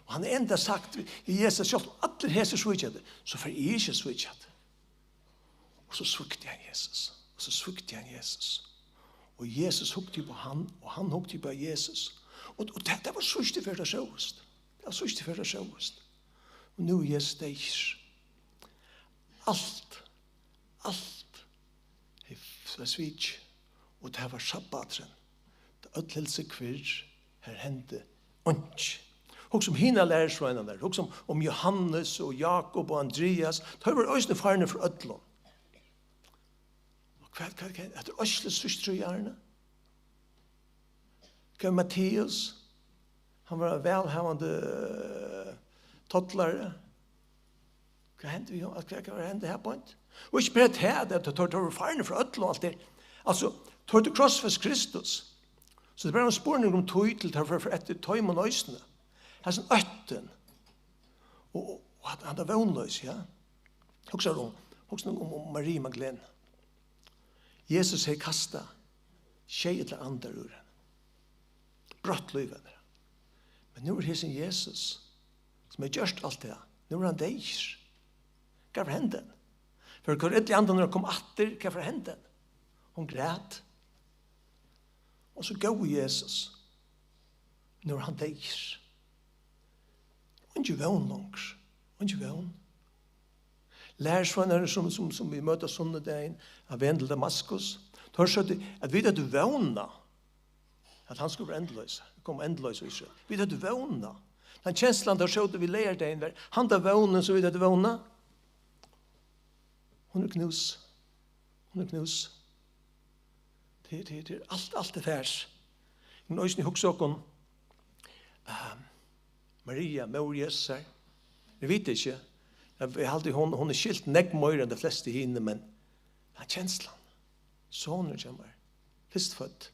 Og hann hevur enntá sagt við, við Jesus, sjálvt um allir hesir svíkja teg, so fari eg ikki at svíkja teg. Og so svíkti hann Jesus. Og so svíkti hann Jesus. Og Jesus hugdi upp á hann, og hann hugdi upp á Jesus. Og, og tað, tað var síðstu ferð, tað sóust. Tað var síðstu ferð, tað sóust. Og nú er Jesus deyður. Alt, alt er f-, er svikið. Og tað var sabbaturin. Øll hildu seg kvirr, har hendi einki. Hugsa um hinar lærisveinarnar. Hugsa um, um Jóhannes og Jákup og Andrias. Teir vóru eisini farnir frá øllum. Og hvat, hvat, hvat, eftir øll síðstu trý árini? Hvat við Matteus? Hann var ein vælhavandi, eh, tollari. Hvat hendi við honum? Hvat, hvat hendi har beint? Og ikki bara tað, at teir, teir vóru farnir frá øllum og alt tað. Altso, teir høvdu krossfest Kristus. So tað er bara ein spurningur um tíð til teir fara eftir teimum eisini. Hasin óttin. Og, og, og at, at tað vónloysi, ja. Hugsa um, hugsa um, um Maria Magdalena. Jesus hevði kastað sjey illar andar úr henni. Broytt lív hennara. Men nú er hesin Jesus, sum hevur gjørt alt tað, nú er hann deyður. Hvat fer at henda henni? Fóru teir illu andarnir at koma aftur? Hvat fer at henda henni? Hon græt. Og so góði Jesus. Nú er hann deyður. Eingin vón longur. Eingin vón. Lærisveinarnir sum, sum, sum vit møta sunnudagin á veg til Damaskus, teir søgdu, at vit høvdu vónað, at hann skuldi vera endurloysa, koma endurloysa Ísrael. Vit høvdu vónað. Tann kenslan, teir sótu við leygardagin, var handa vónin, sum vit høvdu vónað. Hon er knús. Hon er knús. Tað, tað, tað er alt, alt er farið. Men eisini hugsa okkum, ehm, Maria, móðir Jesusar. Vit vita ikki. Eg, eg haldi, hon, hon er skilt nógv meira enn tey flestu hini, men hann kenslan. Sonur hjá mær. Fyrstfødd.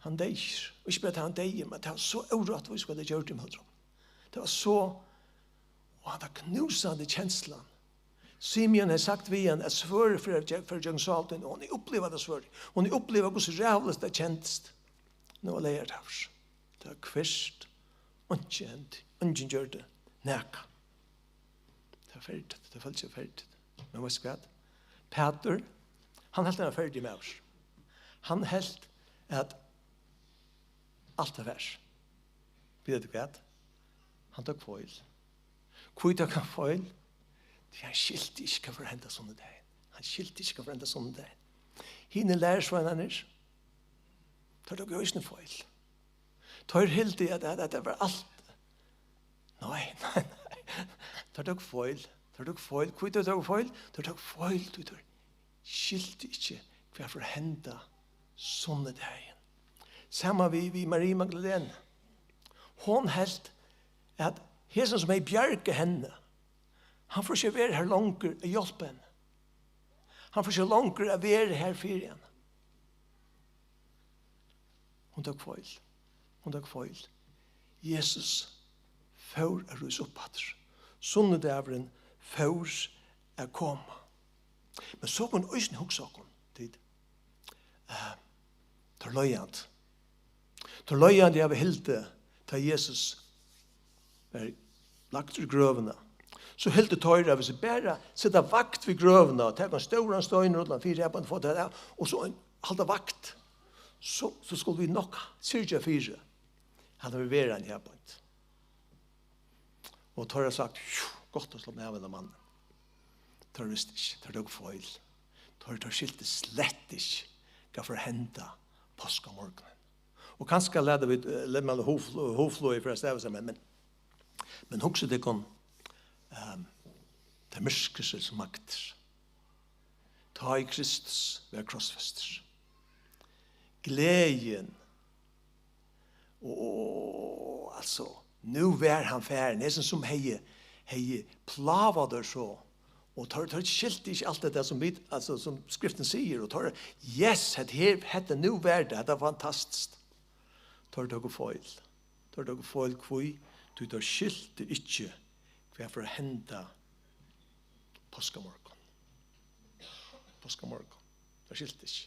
Hann deyr. Og ikki bara tað hann deyr, men tað var so órættvíst, hvat tey gjørdu ímóti honum. Tað var so, og hann, tað knúsandi kenslan. Simeon hevði sagt við hann, at svørðið fer, fer gjøgnum sál tín, og hon hevði upplivað tað svørðið. Hon hevði upplivað, hvussu ræðuligt tað kendist. Nú var leygardagur. Tað var kvirt. Einki hendi. Eingin gjørdi nakað. Tað var ferdigt. Tað føldi seg ferdigt. Men veitst tú hvat? Pætur, hann helt, hann var ferdigur maður. Hann helt, at alt var farið. Veit tú hvat? Hann tók feil. Hví tók hann feil? Tí hann skilti ikki, hvat fór at henda sunnudagin. Hann skilti ikki, hvat fór at henda sunnudagin. Hinir lærisveinarnir, teir tóku eisini feil. Teir hildu, at, at, at tað var alt. Nei, nei, nei. Teir tóku feil. Teir tóku feil. Hví teir tóku feil? Teir tóku feil, tí teir skiltu ikki, hvat fór at henda sunnudagin. Sama við, við Marie Magdalene. Hon helt, at hesin, sum hevði bjargað henni, hann fór ikki at vera har longur at hjálpa henni. Hann fór ikki longur at vera har fyri henni. Hon tók feil. Hon tók feil. Jesus fór at rísa upp aftur. Sunnudagurin fór at koma. Men so kunnu eisini hugsa okkum, tit, eh, teir leiðandi. Teir leiðandi hava hildið, tá Jesus var lagdur í grøvina, so hildu teir, at hvis vit bara seta vakt við grøvina og taka ein stóran stein og rullan fyri, at fáa tað av, og so ein, halda vakt, so, so skulu vit nokk syrgja fyri, at hann vil vera ein her beint. Og teir hava sagt: "Jú, gott at sleppa av hendan mannin." Teir vistu ikki, teir tóku feil. Teir, teir skiltu slett ikki, hvat fór at henda páskamorgunin. Og kanska lata vit, eh, lat meg hugfl-, hugflogið fyri at stava seg, men, men, men hugsið tykkum, ehm, tað myrkursins maktir. Tá ið Kristus var krossfestur. Gleðin. Og, og, og, altso, nú var hann farin. Hesin sum hevði, hevði plágað teir so, og teir, teir skiltu ikki alt hetta sum vit, altso, sum Skriftin sigur, og teir, yes, hetta her, hetta, nú var tað, hetta var fantastiskt. Teir tóku feil. Teir tóku feil, hví? Tí teir skiltu ikki, hvat fór at henda páskamorgun. Páskamorgun. Teir skiltu ikki.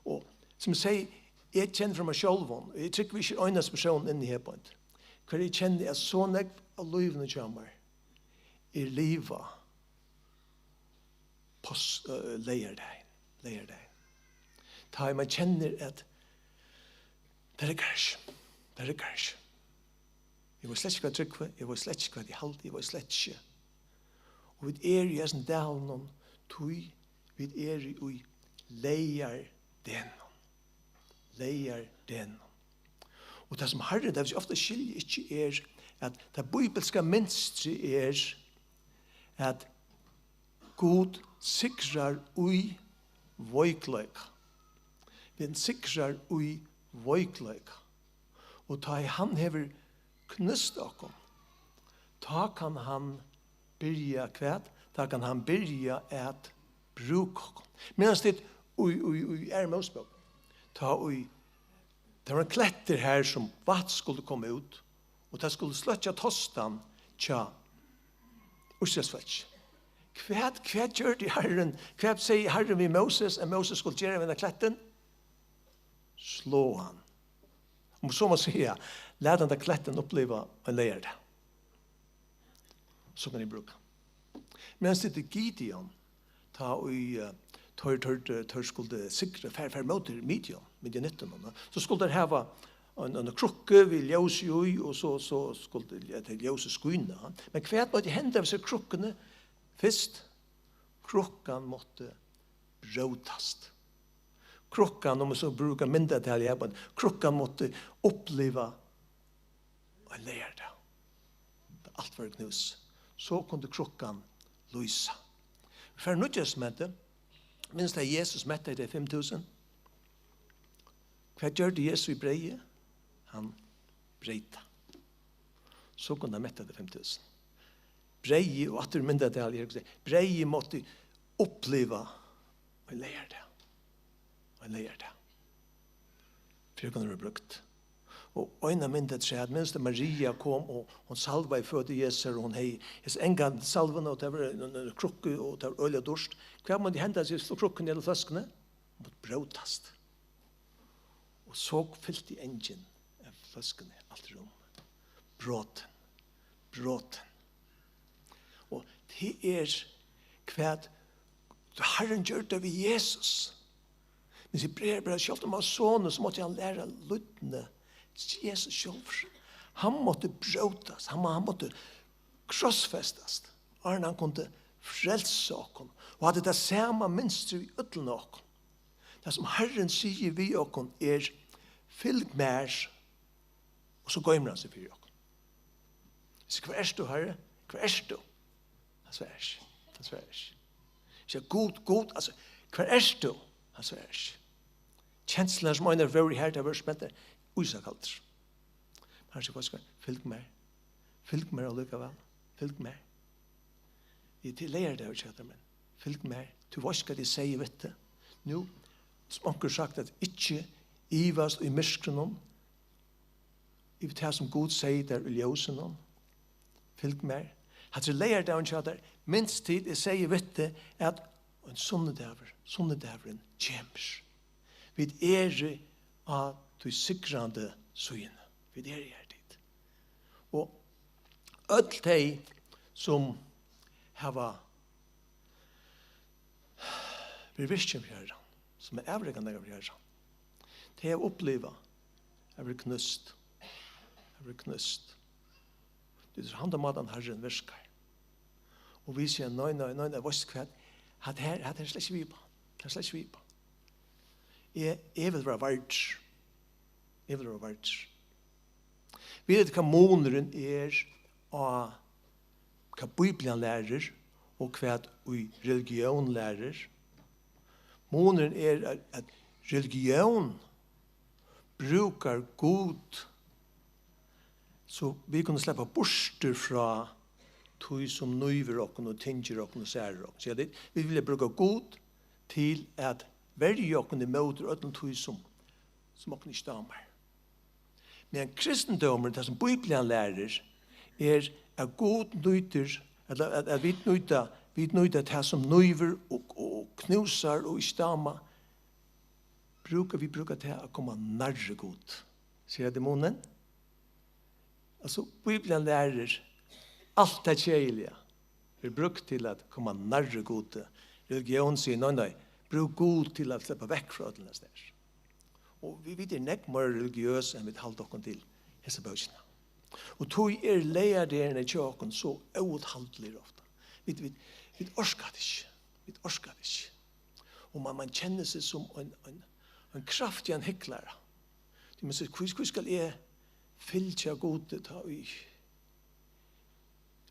Og sum eg segði, eg kenni frá mær sjálvum, og eg trúgvi ikki er einasti persónur inni her beint, har eg kenni, at so nógv av lívinum hjá mær er livað pás-, øh, leygardagin, leygardagin. Tá ið mann kennir, at tað riggar ikki, tað riggar ikki. Eg veit slett ikki, hvat eg trúgvi, eg veit slett ikki, hvat eg haldi, eg veit slett ikki. Og vit eru í hesum dalinum, tí vit eru í leygardegnum. Leygardegnum. Og tað, sum Harrin, tað, vit ofta skilja ikki, er, at tað bíbliska mynstrið er, at Gud sigrar í veikleika. Hann sigrar í veikleika. Og tá ið hann hevur knúst okkum, tá kann hann byrja hvat? Tá kann hann byrja at brúka okkum. Meðan tit í, í, í Aðru Mósebók, tá ið, tað var ein klettur har, sum vatn skuldi koma út, og tað skuldi sløkkja tostan hjá Ísraelsfólki. Hvat, hvat gjørdi Harrin? Hvat segði Harrin við Móses, at Móses skuldi gera við henda klettin? Slá hann. Um so má siga, lat henda klettin uppliva ein leygardag. So kann eg brúka. Meðan tit í Gideon, tá ið, eh, teir, teir, teir, teir skuldu sigra, fara, fara móti Midian, Midianittunum, so skuldu teir hava ein, ein krukku við ljósi í, og so, so skuldu, ja, tað ljósið skína. Men hvat mátti henda við hesi krukkuni? Fyrst, krukkan mátti brótast. Krukkan, um vit so brúka myndatalið her, men krukkan mátti uppliva ein leygardag. Tá alt var í knús. So kundi krukkan lýsa. Vit fara í Nýggja Testamentið. Minnist, at Jesus mettaði tey fimm túsund. Hvat gjørdi Jesus við breyðið? Hann breyt tað. So kundi hann metta tey fimm túsund. Breyðið, og aftur myndatalið her, breyðið mátti uppliva ein leygardag. Ein leygardag. Fyri at kunna verða brúkt. Og eina mynd afturat, minnist, at Maria kom, og hon salvaði føtur Jesu, og hon hevði hesa angandi salvuna, og tað var ein, ein, ein krukka, og tað var øgiliga dýrt. Hvat mátti henda, so krukkuni ella fløskuni? Hon mátti brótast. Og so fylti angin av fløskuni alt rúmið. Brotin. Brotin. Og tað er hvat Harrin gjørdi við Jesus. Men Hebrearabrævið, sjálvt um hann var sonur, so mátti hann læra lýdni. Jesus sjálvur. Hann mátti brótast, hann, hann mátti krossfestast, áðrenn hann kundi frelsa okkum. Og hatta er tað sama mynstrið við øllum okkum. Tað, sum Harrin sigur við okkum, er: "Fylg mær." Og so goymir hann seg fyri okkum. So: "Hvar ert tú, Harri? Hvar ert tú?" Hann svarar ikki. Hann svarar ikki. Eg sigi: "Gud, Gud, altso, hvar ert tú?" Hann svarar ikki. Kenslurnar, sum einar vóru her, tær vóru spentar, ísakaldar. Men hann sigur: "Fylg mær. Fylg mær allíkavæl. Fylg mær." Eg til læri tað, ikki, men fylg mær. Tú veitst, hvat eg segði við teg. Nú, sum onkur sagt, at ikki ivast í myrkrinum, yvir tað, sum Gud segði tær í ljósinum. Fylg mær. Hatta er leygardagurin hjá tær. Minst tit, eg segði við teg, at ein sunnudagur, sunnudagurin kemur. Vit eru á tí sigrandi síðuni. Vit eru her, tit. Og øll tey, sum hava verið virkin fyri Harran, sum er avrekandi fyri Harran, tey hava upplivað at verið knúst, at verið knúst. Tí tað er handan mátan, Harrin virkar. Og vit siga: "Nei, nei, nei, nei, veitst hvat? Hatta her, hatta her er slett ikki við uppá. Hatta er slett ikki við uppá. Eg, eg vil vera vardur. Eg vil vera vardur." Vit vita, hvat munurin er á hvat Bíblian lærir, og hvat ið religión lærir. Munurin er, at, at religión brúkar Gud, so vit kunnu sleppa burtur frá tí sum nívir okkum og tyngir okkum og særir okkum. Siga tit, vit vilja brúka Gud til at verja okkum ímóti øllum tí sum, sum okkum ikki dámar. Men kristindómurin, tað sum Bíblian lærir, er at Gud nýtir, ella at, at vit nýta, vit nýta tað sum nívir og, og knúsar og ikki dámar, brúka, vit brúka tað at koma nærri Gud. Sær tit munin? Altso, Bíblian lærir alt tað keðiliga verður brúkt til at koma nærri Gudi. Religión sigur, nei, nei, brúk Gud til at sleppa vekk frá øllum hesum her. Og vit, vit eru nógv meira religiøs enn vit halda okkum til hesa bókina. Og tí eru leygardagirnir hjá okkum so óúthaldiligir ofta. Vit, vit, vit orka tað ikki. Vit orka tað ikki. Og man, man kennir seg sum ein, ein, ein kraftigan hyklara. Tí man sigur, hví, hví skal eg fylgja Gudi, tá ið,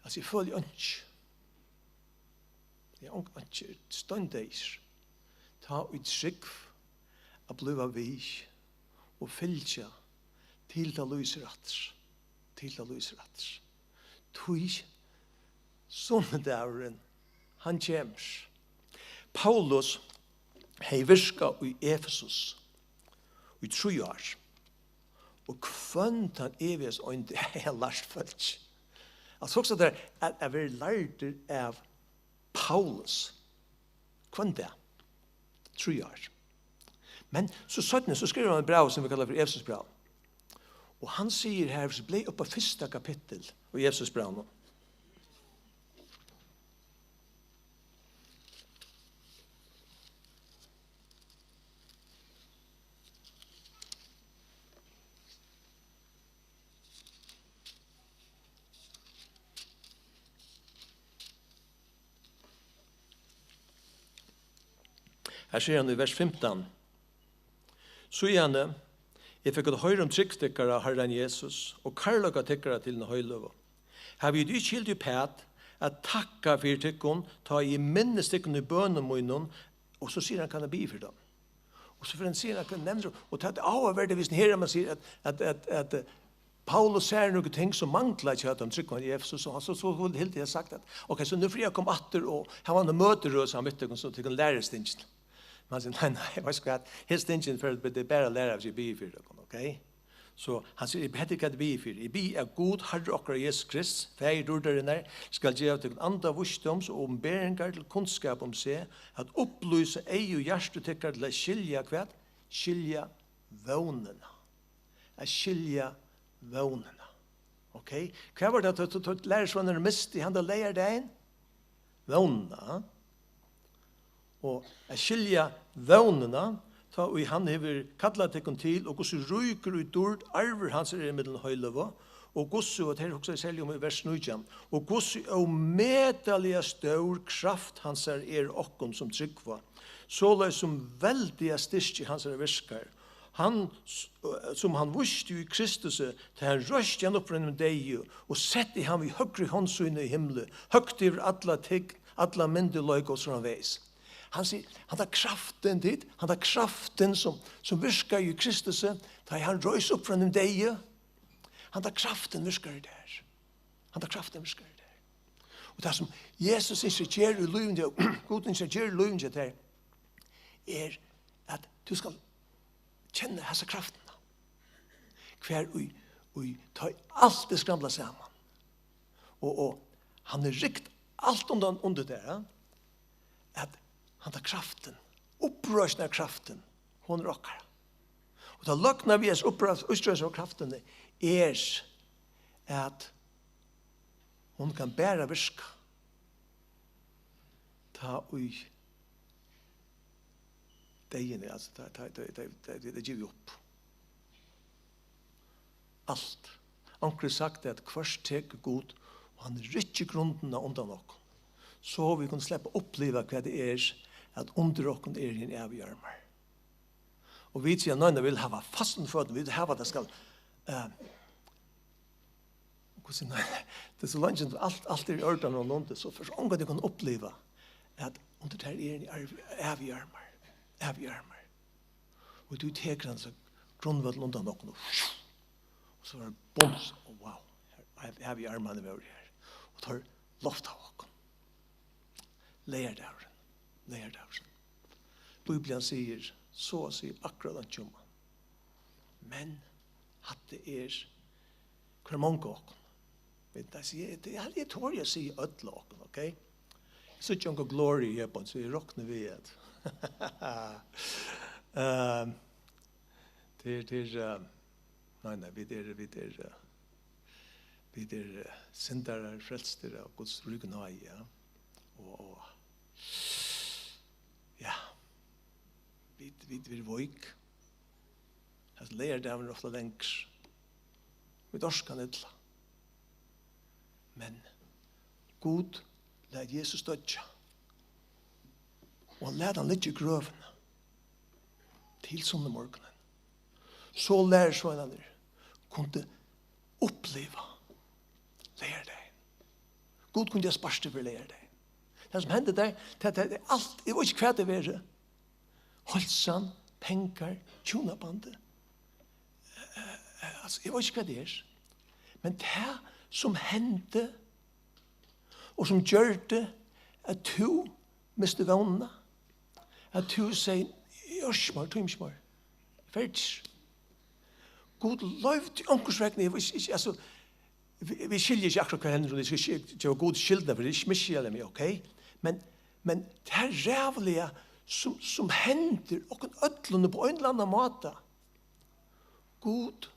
altso, eg føli einki. Eg ong-, einki, eg eri steindeyður. Tá ið trúgv at blíva við og fylgja til tað lýsir aftur. Til tað lýsir aftur. Tí sunnudagurin, hann kemur. Paulus hevði virkað í Efesus í trý ár. Og hvønn tann eviga eindi hevði hann lært fólk. Altso, hugsa tær at, at vera lærdur av Paulus. Hvønn dag. Trý ár. Men so seinni, so skrivar hann eitt bræv sum vit kalla fyri Efesusbræv. Og hann sigur her, so bleiv upp á fyrsta kapittul í Efesusbrævinum. Her sigur hann í vers fimtan: Síðani eg fekk at hoyra um trúgv tykkara á Harran Jesus og kærleika tykkara til hina heiløgu, havi eg ikki hildið uppat at takka fyri tykkum, tá eg minnist tykkum í bønum mínum. Og so sigur hann, hvat hann biður fyri teimum. Og so fer hann, sigur hann, hvat hann nevnir, og tað er áhugavert, hvis her man sigur at, at, at, at, eh, Paulus sær nøkur ting sum mangla hjá teimum trúgvandi í Efesus, og so, so vildi Hildi hava sagt at, ok, so nú fer eg at koma aftur og hava eina møtirøð saman við tykkum, so tykkum læra tingini. Men hann sigur, nei, nei, veitst tú hvat, hesi tingini fer, tað er bara at læra, hvis eg biði fyri tykkum, ok? So hann sigur, hetta er hvat eg biði fyri. Eg biði, at Gud, Harri okkara Jesus Krists, Faðir dýrdarinnar, skal geva tykkum anda vísdóms og opinberingar til kunnskap um seg, at upplýsa eygu og hjarta tykkara til at skilja hvat? Skilja vónina. At skilja vónina. Ok? Hvat var tað, tá, tá, tá lærisveinarnir mistu handa leygardagin? Vónina. Og at skilja vónina, tá ið hann hevur kallað tykkum til, og hvussu ríkur í dýrd arvur hansara er millum heiløgu, og hvussu, og tað her hugsi eg serliga um í vers nítjan, og hvussu ómetaliga stór kraft hansara er okkum, sum trúgva, soleiðis sum veldiga styrki hansara virkar, hann, s-, sum hann vísti í Kristusi, tá hann reisti hann upp frá hinum deyðu og setti hann við høgru hond síni í himli, høgt yvir alla tign, alla myndugleika og so framvegis. Hann sigur, handa kraftin, tit, handa kraftin sum, sum virkaði í Kristusi, tá ið hann reis upp frá hinum deyðu, handa kraftin virkar í tær. Handa kraftin virkar í tær. Og tað sum Jesus ynskir at gera í lívinum hjá, Gud ynskir at gera í lívinum hjá tær, er at tú skal kenna hasa kraftina. Hvar í, í, tá ið alt er skramlað saman. Og, og hann hevur rykt alt undan undir tær, ja? At handa kraftin, uppreisnarkraftin, hon er okkara. Og tað løgna við hesa uppreis-, uppreisnarkraftini er, at hon kann bara virka, tá ið deyðin er, altso, tá, tá, tá, tá, tá, tá, tá givið upp. Alt. Onkur hevur sagt at hvørt tekur Gud, og hann rykkir grundina undan okkum, so vit kunnu sleppa at uppliva, hvat tað er, at undir okkum er hin ævigi armur. Og vit siga, nei, nei, vit hava fastan føtur, vit hava tað skal, eh, hvussu, nei, tað er so leingi, alt, alt er í ordan og lundi, so fyrst ongantíð kunnu uppliva, at undir tær er hin ævigi armur, ævigi armur. Og tú tekur hann so grundvøll undan okkum, og, og so var tað bums, og wow, her, her, her við armarnir vóru her. Og teir loft av okkum. Leygardagurin, leygardagurin. Bíblian sigur so at siga akkurát einki um hann. Men hatta er hvør mong okkum. Men tað sigi eg, tað, eg tori at siga øll okkum, ok? Eg síggi onga Gloria her, so eg rokni við at Ehm, tað er, tað er, eh, nei, nei, vit eru, vit eru, eh, vit eru, eh, syndarar, frelstir av Guds ríku náði, ja. Og, og, ja, vit, vit eru veik. Hasin leygardagurin er ofta langur. Vit orka hann illa. Men Gud læt Jesus doyggja. Og hann læt hann liggja í grøvina til sunnumorgunin. So lærisveinarnir kundu uppliva leygardagin. Gud kundi ha spart teg fyri leygardagin. Tað sum hendi har, tað, tað, tað er alt, eg veit ikki, hvat tað hevur verið. Heilsan, pengar, hjúnabandið. Eh, eh, altso, eg veit ikki, hvat tað er. Men tað, sum hendi, og sum gjørdi, at tú misti vónina, at tú segði, "Eg orki ikki meir, tími ikki meir. Ferdigur." Gud loyvdi onkursvegna, eg veit ikki, altso, vit, vit skilja ikki akkurát, hvat hendir, og vit skulu ikki geva Gud skyldina fyri, ikki misskilja meg, ok? Men, men tað ræðuliga, sum, sum hendir okkum øllum upp á ein ella annan máta, Gud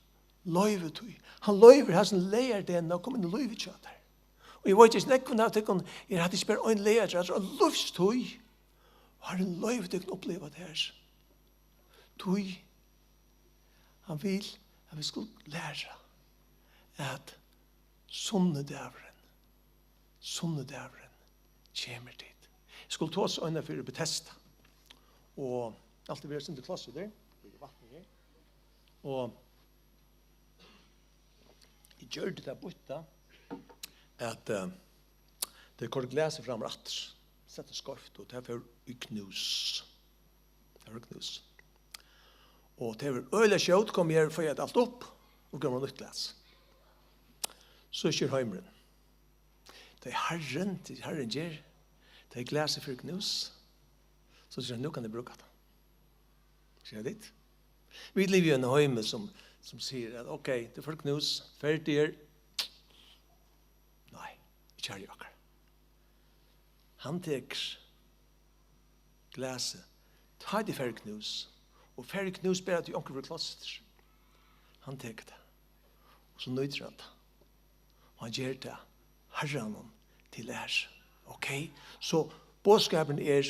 loyvir tí. Hann loyvir hasin leygardagin at koma inn í lívið hjá tær. Og eg veit ikki, nógvum av tykkum er hatta ikki bara ein leygardagur, hatta er ein lívstíð. Og Harrin loyvir tykkum at uppliva tað her. Tí hann vil, at vit skulu læra, at sunnudagurin, sunnudagurin kemur tit. Eg skuldi tosa eina ferð um Betesda. Og alt er verið sindur klárt her. Vatn her. Og eg gjørdi tað býtt, at, eh, tey koyrdu glasið fram og aftur, settu skeivt, og tað fór í knús. Tað fór í knús. Og tað var øgiliga skjótt, kom eg her, fái alt upp, og gav mær nýtt glas. So sker heimurin. Tað er Harrin, tað er Harrin ger. Tað er glasið fór í knús. So sigur hann, "Nú kann eg brúka tað." Skilja tit? Vit liva í einum heimi sum, sum sigur at, "Ok, tað fór í knús, ferdigur." Nei, ikki Harri okkara. Hann tekur glasið, tá tað fer í knús, og fer í knús bara tí onkur verður klostur. Hann tekur tað, og so nýtir hann tað. Og hann ger tað Harranum til æru. Ok? So boðskapurin er,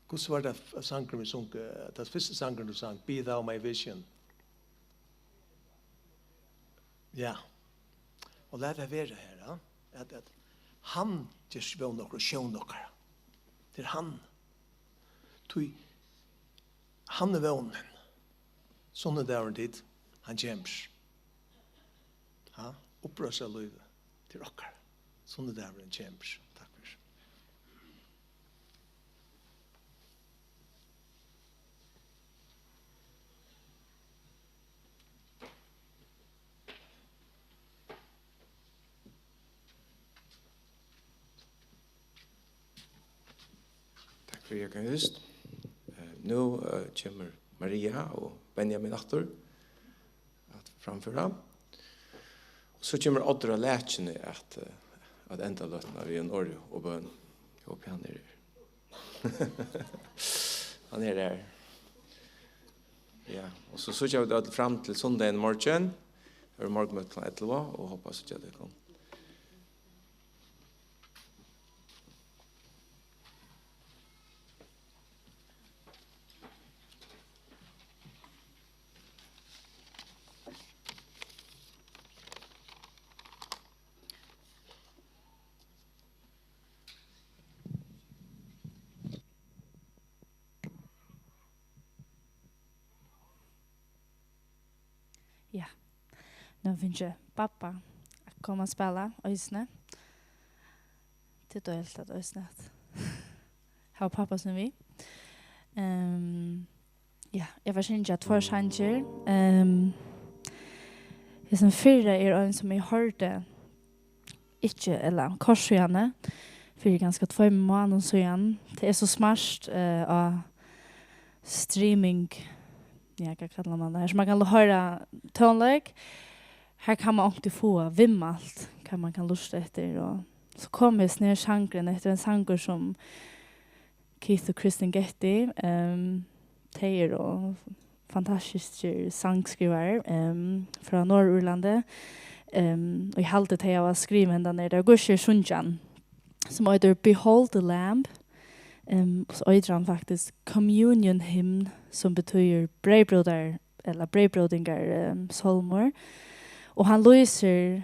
hvussu var tað f-, sangurin vit sungu? Tað fyrsta sangurin tú sang, "Be thou my vision." Ja. Og lat tað vera her, ja. At, at hann ger vón okkara og sjón okkara. Tað er hann. Tí hann er vónin. Sunnudagurin tit, hann kemur. Ja, uppreistrarlívið til okkara. Sunnudagurin kemur. Takk fyri. Takk fyri, Jógvan Just. Eh, nú, eh, kemur Maria og Benjamin aftur at framføra. Og so kemur Oddur á Lækjuni at, eh, at enda løtuna við ein orð og bøn. Eg hopi hann er her. Hann er her. Ja, og so síggja vit øll fram til sundagin í morgin. Har er morgunmøti klokkan ellivu og hopi at síggja tykkum. Ja. Nú fingu babba at koma at spæla eisini. Tað er deiligt at eisini at hava babba sum við. Ehm, ja, eg var syngja tveir sangir. Ehm, hesin fyrra er ein sum eg hoyrdi ikki, ella kort síðani, fyri kanska tveimum mánaðum síðan. Tað er so smart, eh, á streaming, ja, hvat kallar man tað? Her sum man kann hoyra tónleik, her kann man onkuntíð fáa viðmælt, hvat man kann lurta eftir, og so kom hesin her sangurin, hetta er ein sangur sum Keith og Kristen Getty, ehm, tey eru fantastiskir sangskrivarar, ehm, frá Norðurírlandi. Ehm, og eg haldi, tey hava skrivað hendan her, tað er Gusher Sunjan, sum eitur Behold the Lamb, ehm, og so eitur hann faktiskt Communion Hymn, sum betýðir breyðbrótar-, ella breyðbrótingar, ehm, sálmur. Og hann lýsir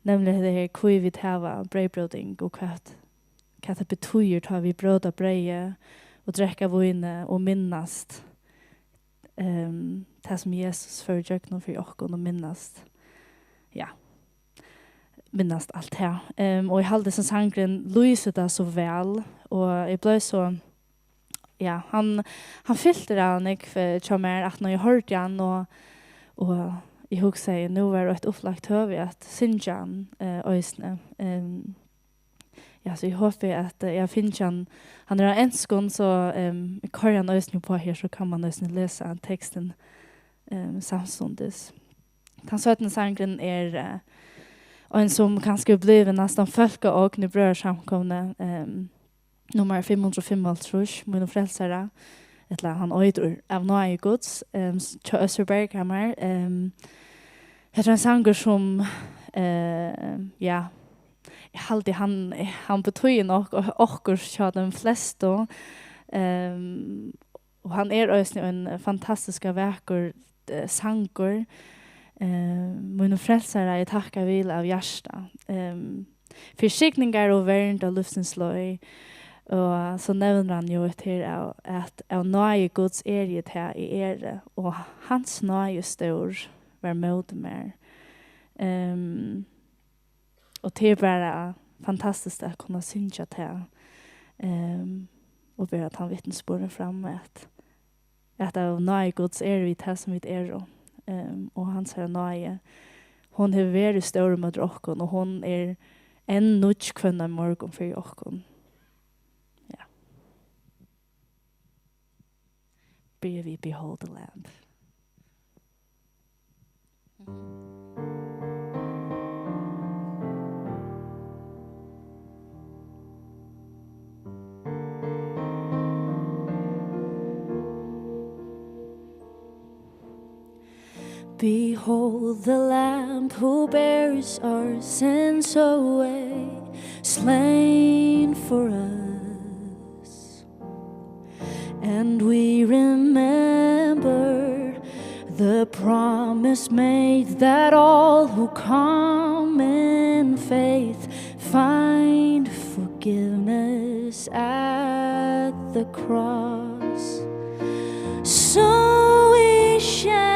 nemliga hetta her, hví vit hava breyðbróting og hvat, hvat tað betýðir, tá vit bróta breyðið og drekka vínið og minnast, ehm, tað, sum Jesus fór ígjøgnum fyri okkum, og minnast, ja, minnast alt tað. Ehm, og eg haldi, sum sangurin lýsir tað so væl, og eg bleiv so, ja, hann, hann fylti av nógv, eh, hjá mær, at nú eg hoyrdi hann, og, og eg hugsaði, nú var eitt upplagt høvi at syngja hann, eh, eisini. Ehm, ja, so eg hopi, at, eh, eg finni hann, hann er á enskum, so, ehm, eg koyri hann eisini upp á her, so kann man eisini lesa tekstin, ehm, samstundis. Tann seinni sangurin er, eh, ein, sum kanska er blivin næstan fólkaogn í Brøðrasamkomuni, ehm, nummar fimm hundrað og fimmoghálvtrýss, Mínum Frelsara, ella hann eitur Av náði Guds, ehm, s-, hjá Øssur Berghamar. Ehm, hetta er ein sangur sum, eh, ja, eg haldi, hann, hann betýðir nokk o-, okkurt hjá teimum flestu. Ehm, og hann er eisini ein fantastiskt vakur, eh, sangur. Eh, Mínum Frelsara, eg takki vil av hjarta. Ehm, fyri signingar og vernd á lívsins leið. Og so nevnir hann jú hetta her av, at av náði Guds eri eg tað eg eri, og hans náði stór var móti mær. Ehm, og tað er bara fantastiskt at kunna syngja tað, ehm, og bera tann vitnisburðin fram, at at av náði Guds eru vit tað, sum vit eru, ehm, og hansara náði, hon hevur verið stór móti okkum, og hon er enn nýggj hvønn ein morgun fyri okkum. Ja. Byrja við Behold the Lamb. Behold the Lamb who bears our sins away, slain for us. And we remember the promise made that all who come in faith find forgiveness at the cross. So we share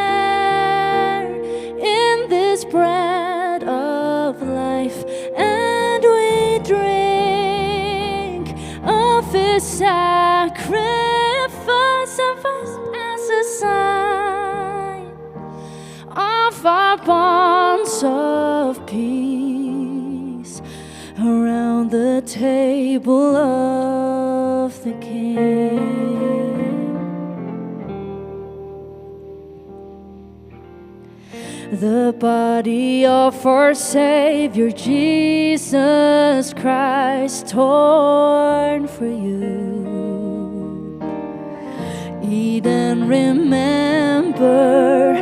in this bread of life, and we drink of his sacrifice of us as a sign of our bonds of peace around the table of the King. The body of our Savior Jesus Christ, torn for you. Eat and remember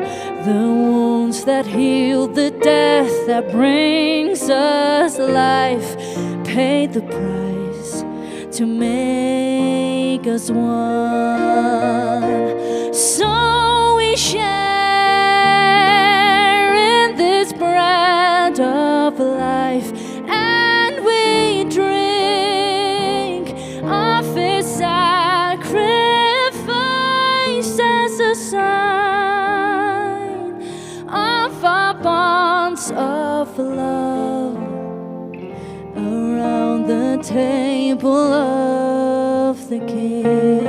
the wounds that healed, the death that brings us life, paid the price to make us one. So we share in this bread of life, and we drink of his sacrifice as a sign of our bonds of love around the table of the King.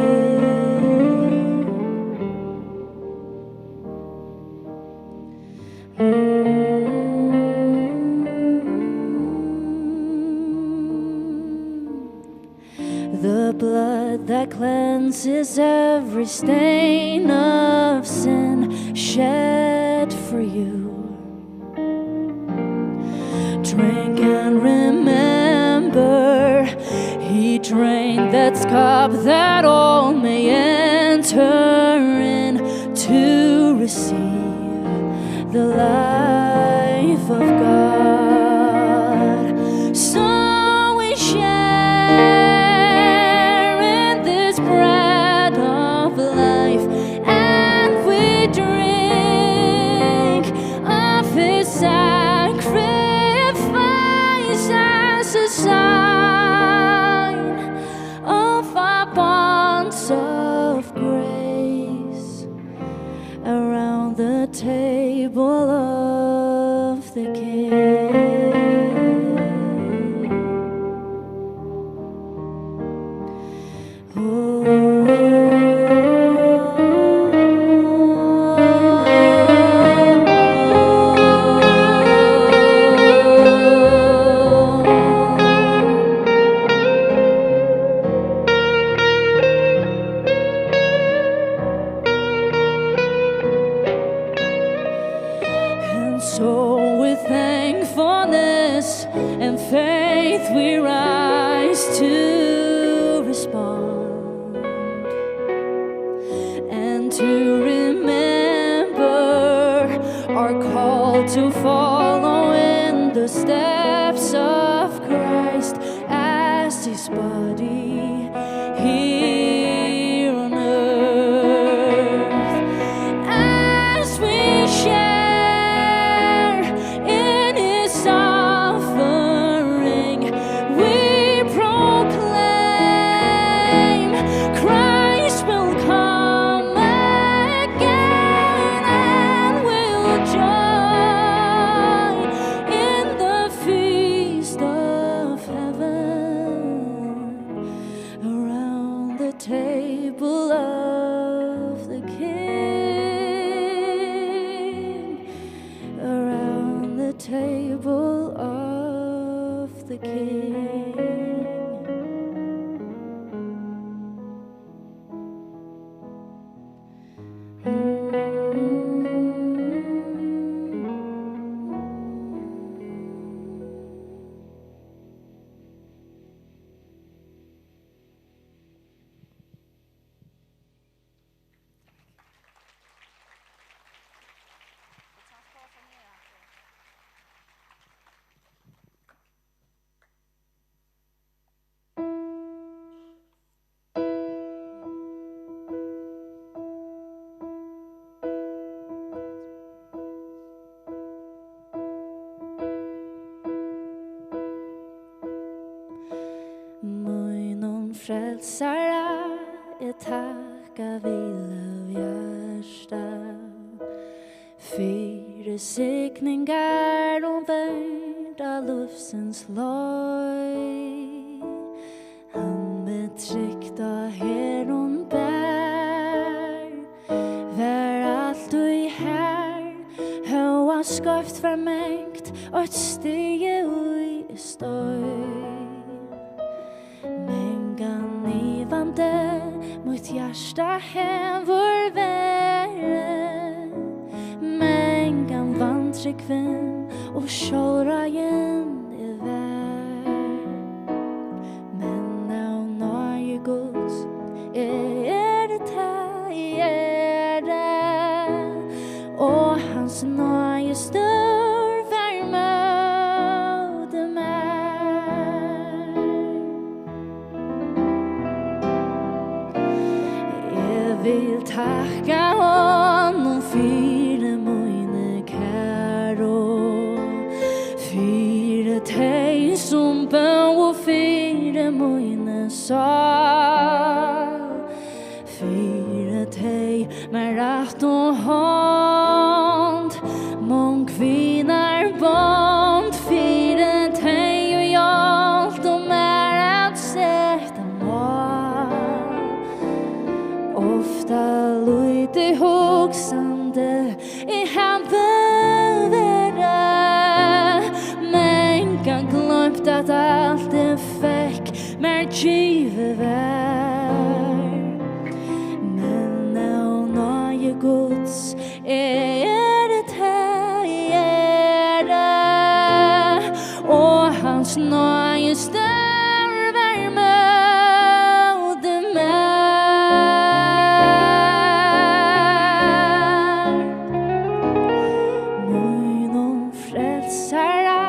is every stain of sin shed for you. Drink and remember, he drained that cup that all may enter in to receive the life of God. So we share in this bread of life, and we drink of his sacrifice as a sign of our bonds of grace around the table of the King. And so with thankfulness and faith we rise to respond and to remember our call to follow in the steps of Christ as his body here on earth. As we share in his suffering, we proclaim Christ will come again, and we'll join in the feast of heaven around the table of the King, around the table of the King. Mínum frelsara eg takka vil av hjarta fyri signingar og vernd á lívsins leið. Hann meg trygt á herðum bar, var altíð har, hóast skeivt var mangt, eitt stig í steig. Mangan ivandi mítt hjarta hevur verið, mangan vantrúgvin og sjálvráðin eg var. Men av náði Guds eg eri tað eg eri, og hans náði størvar móti mær. Eg vil takka honum fyri míni kæru, fyri tey, sum bóðu fyri míni sál, fyri tey, mær rættu hond, mong vinarbond, fyri tey, ið hjálptu mær at seta mál. Ofta lítið hugsandi eg havi verið, mangan gloymt, at alt eg fekk mær givið var. Náði størvar móti mær. Mínum frelsara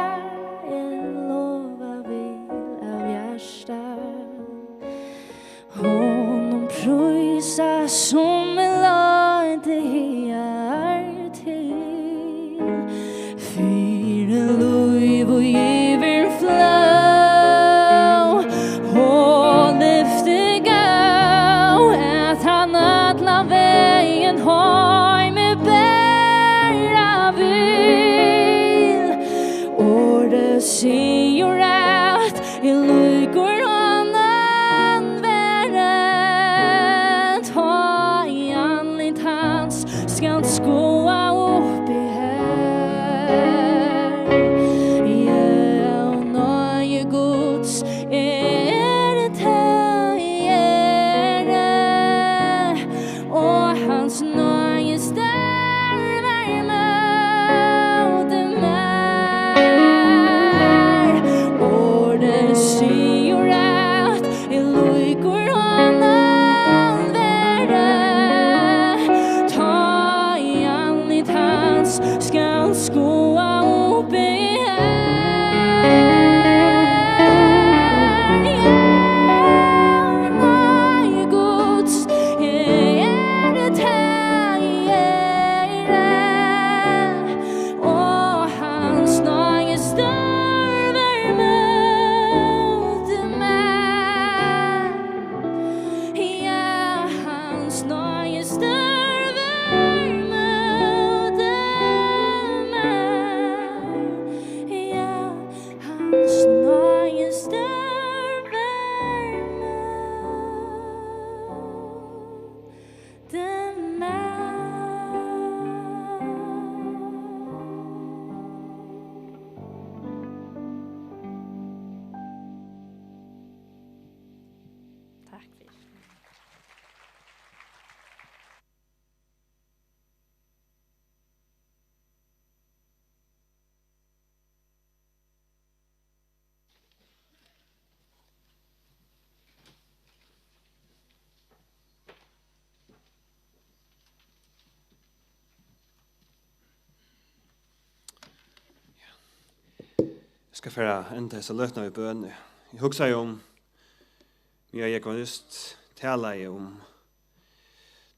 eg lova vil av hjarta. Honum prísa, sum eg leiti higar til. Fyri lív og yvirflóð, og lyfti góð, at hann allan vegin heim eg bera vil. Orðið sigur, at eg líkur honum veri, tá ið andlit hans skal skoða uppi har. Ja, náði Guds er tað, og hans náði størvar móti mær. Orðið sigur, at eg líkur honum veri, tá ið andlit hans skal skoða uppi har. Ja, náði Guds er tað, og hans náði størvar móti mær. Ja, hans náði størvar móti mær. Ja, hans náði størvar móti mær. Takk fyri. Eg skal fara at enda hesa løtuna við bøn. Eg hugsaði um, meðan Jógvan júst talaði um,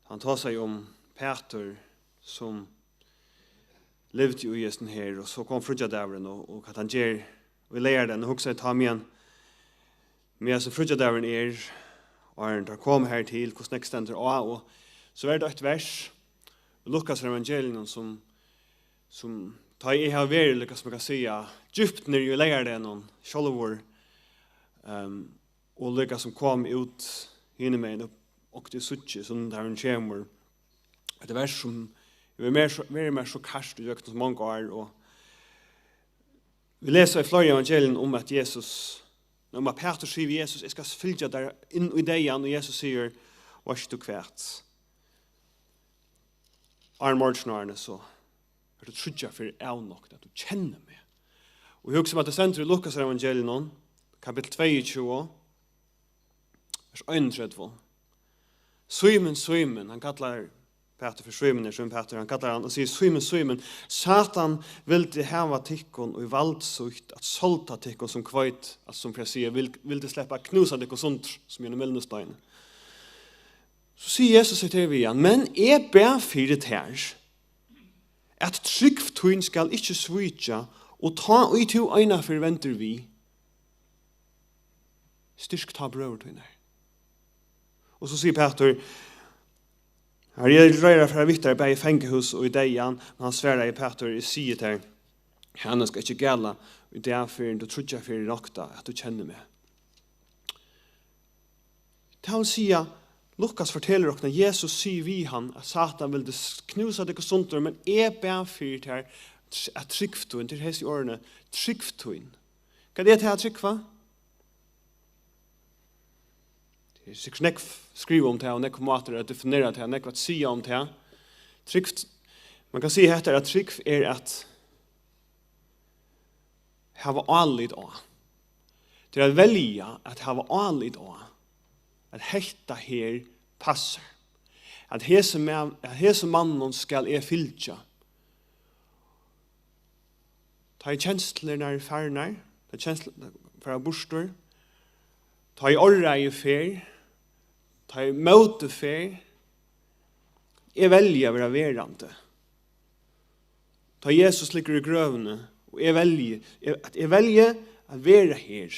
hann tosaði um Pætur, sum livdi í hesum her, og so kom fríggjadagurin, og, og hvat hann ger í leygardagin, og hugsaði tá, meðan, meðan sum fríggjadagurin er, áðrenn teir koma her til, hvussu nógv stendur á, og so er tað eitt vers í Lukas evangelium, sum, sum, tá eg havi verið, líka sum eg kann siga, djúpt niðri í leygardegnum sjálvur, ehm, og líka sum kom út hinum megin upp, og eg síggi, sum tá hon kemur. Hetta vers sum hevur mær so, verið mær so kært í gjøgnum so mong ár, og vit lesa í fleiri evangelium um, at Jesus, um at Pætur sigur við Jesus: "Eg skal fylgja tær inn í deyðan," og Jesus sigur: "Veitst tú hvat? Áðrenn morgin, áðrenn eg so, ert tú tríggjar ferðir avnoktað, at tú kennir meg." Og eg hugsi um, at tað stendur í Lukas evangelium, kapittul tveyogtjúgu, vers einogtretivu. Símun, Símun, hann kallar Pætur fyri Símun, er Símun Pætur, hann kallar hann og sigur: "Símun, Símun, Satan vildi hava tykkum í vald sítt, at sálda tykkum sum hveit," altso, sum fyri at siga, vil, vildi sleppa at knúsa tykkum sundur, sum í einum mylnusteini. So sigur Jesus hetta her við hann: "Men eg bað fyri tær, at trúgv tín skal ikki svíkja, og tá ið tú einaferð vendir við, styrk tá brøður tínar." Og so sigur Pætur: "Harri, eg eri reiður at fara við tær, bæði í fangahús og í deyðan." Men hann svaraði Pætur: "Eg sigi tær, hana skal ikki gala í dag, fyrr enn tú tríggjar ferðir nokta, at tú kennir meg." Tað vil siga, Lukas fortelur okkum, at Jesus sigur við hann, at Satan vildi s-, knúsa tykkum sundur, men eg bað fyri tær, tr-, at trúgv tín, til hesi orðini, trúgv tín. Hvat er tað at trúgva? Tað er sikkurt nógv skrivað um tað, og nógv mátar at definera tað, nógv at siga um tað. Trúgv, man kann siga hetta, at trúgv er at hava álit á. Tað er at velja at hava álit á, at hetta her passar. At hesi ma-, at hesi manninum skal eg fylgja. Tá ið kenslurnar eru farnar, tá ið kenslurnar fara burtur, tá ið áræði fer, tá ið mótið fer, eg velji at vera verandi. Tá Jesus liggur í grøvini, og eg velji, eg, at eg velji at vera her.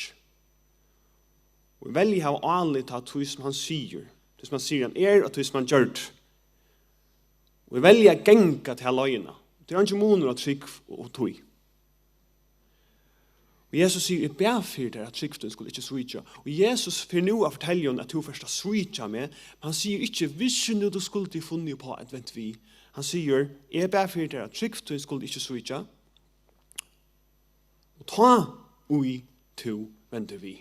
Og eg velji at hava álit á tí, sum hann sigur, tí, sum hann sigur, hann er, og tí, sum hann gjørdi. Og eg velji at ganga ta leiðina. Tað er eingin munur á trúgv og, og tí. Og Jesus sigur, eg bað fyri tær, at trúgv tín skuldi ikki svíkja. Og Jesus fer nú at fortelja honum, at tú fert at svíkja meg. Men hann sigur ikki, hvis nú tú skuldi funnið upp á at vent við. Hann sigur, eg bað fyri tær, at trúgv tín skuldi ikki svíkja. Og tá ið tú vendir við,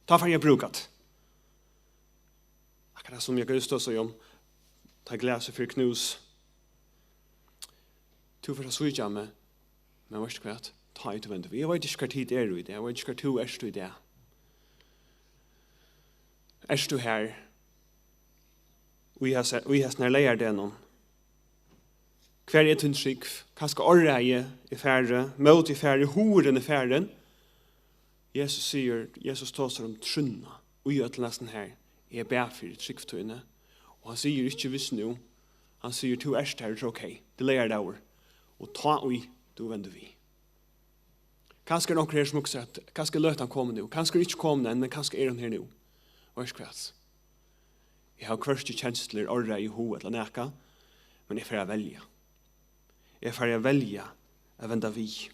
tá fari eg at brúka teg. Akkurát sum Jesus stóð og segði um, tá glasið fer knús. Tú fert at svíkja meg, men veitst tú hvat? Tá ið tú vendir við. Eg veit ikki, hvar tit eru í dag. Eg veit ikki, hvar tú ert í dag. Ert tú her? Og í hesi, og í hesum her leygardegnum. Hvar er tín trúgv? Kanska áræði er farið, mótið er farið, hugurin er farin. Jesus sigur, Jesus tosar um trúnna í øllum hesum her. Eg bað fyri trúgv tíni. Og hann sigur ikki, hvis nú. Hann sigur, tú ert her, tað er ok. Tað er leygardagur. Og tá ið tú vendir við. Kanska er onkur her sum hugsar, at kanska er løtan komin nú. Kanska er ikki komin enn, men kanska er hon her nú. Veitst hvat? Eg havi hvørki kenslur, áræði, hug ella nakað, men eg fari at velja. Eg fari at velja at venda við.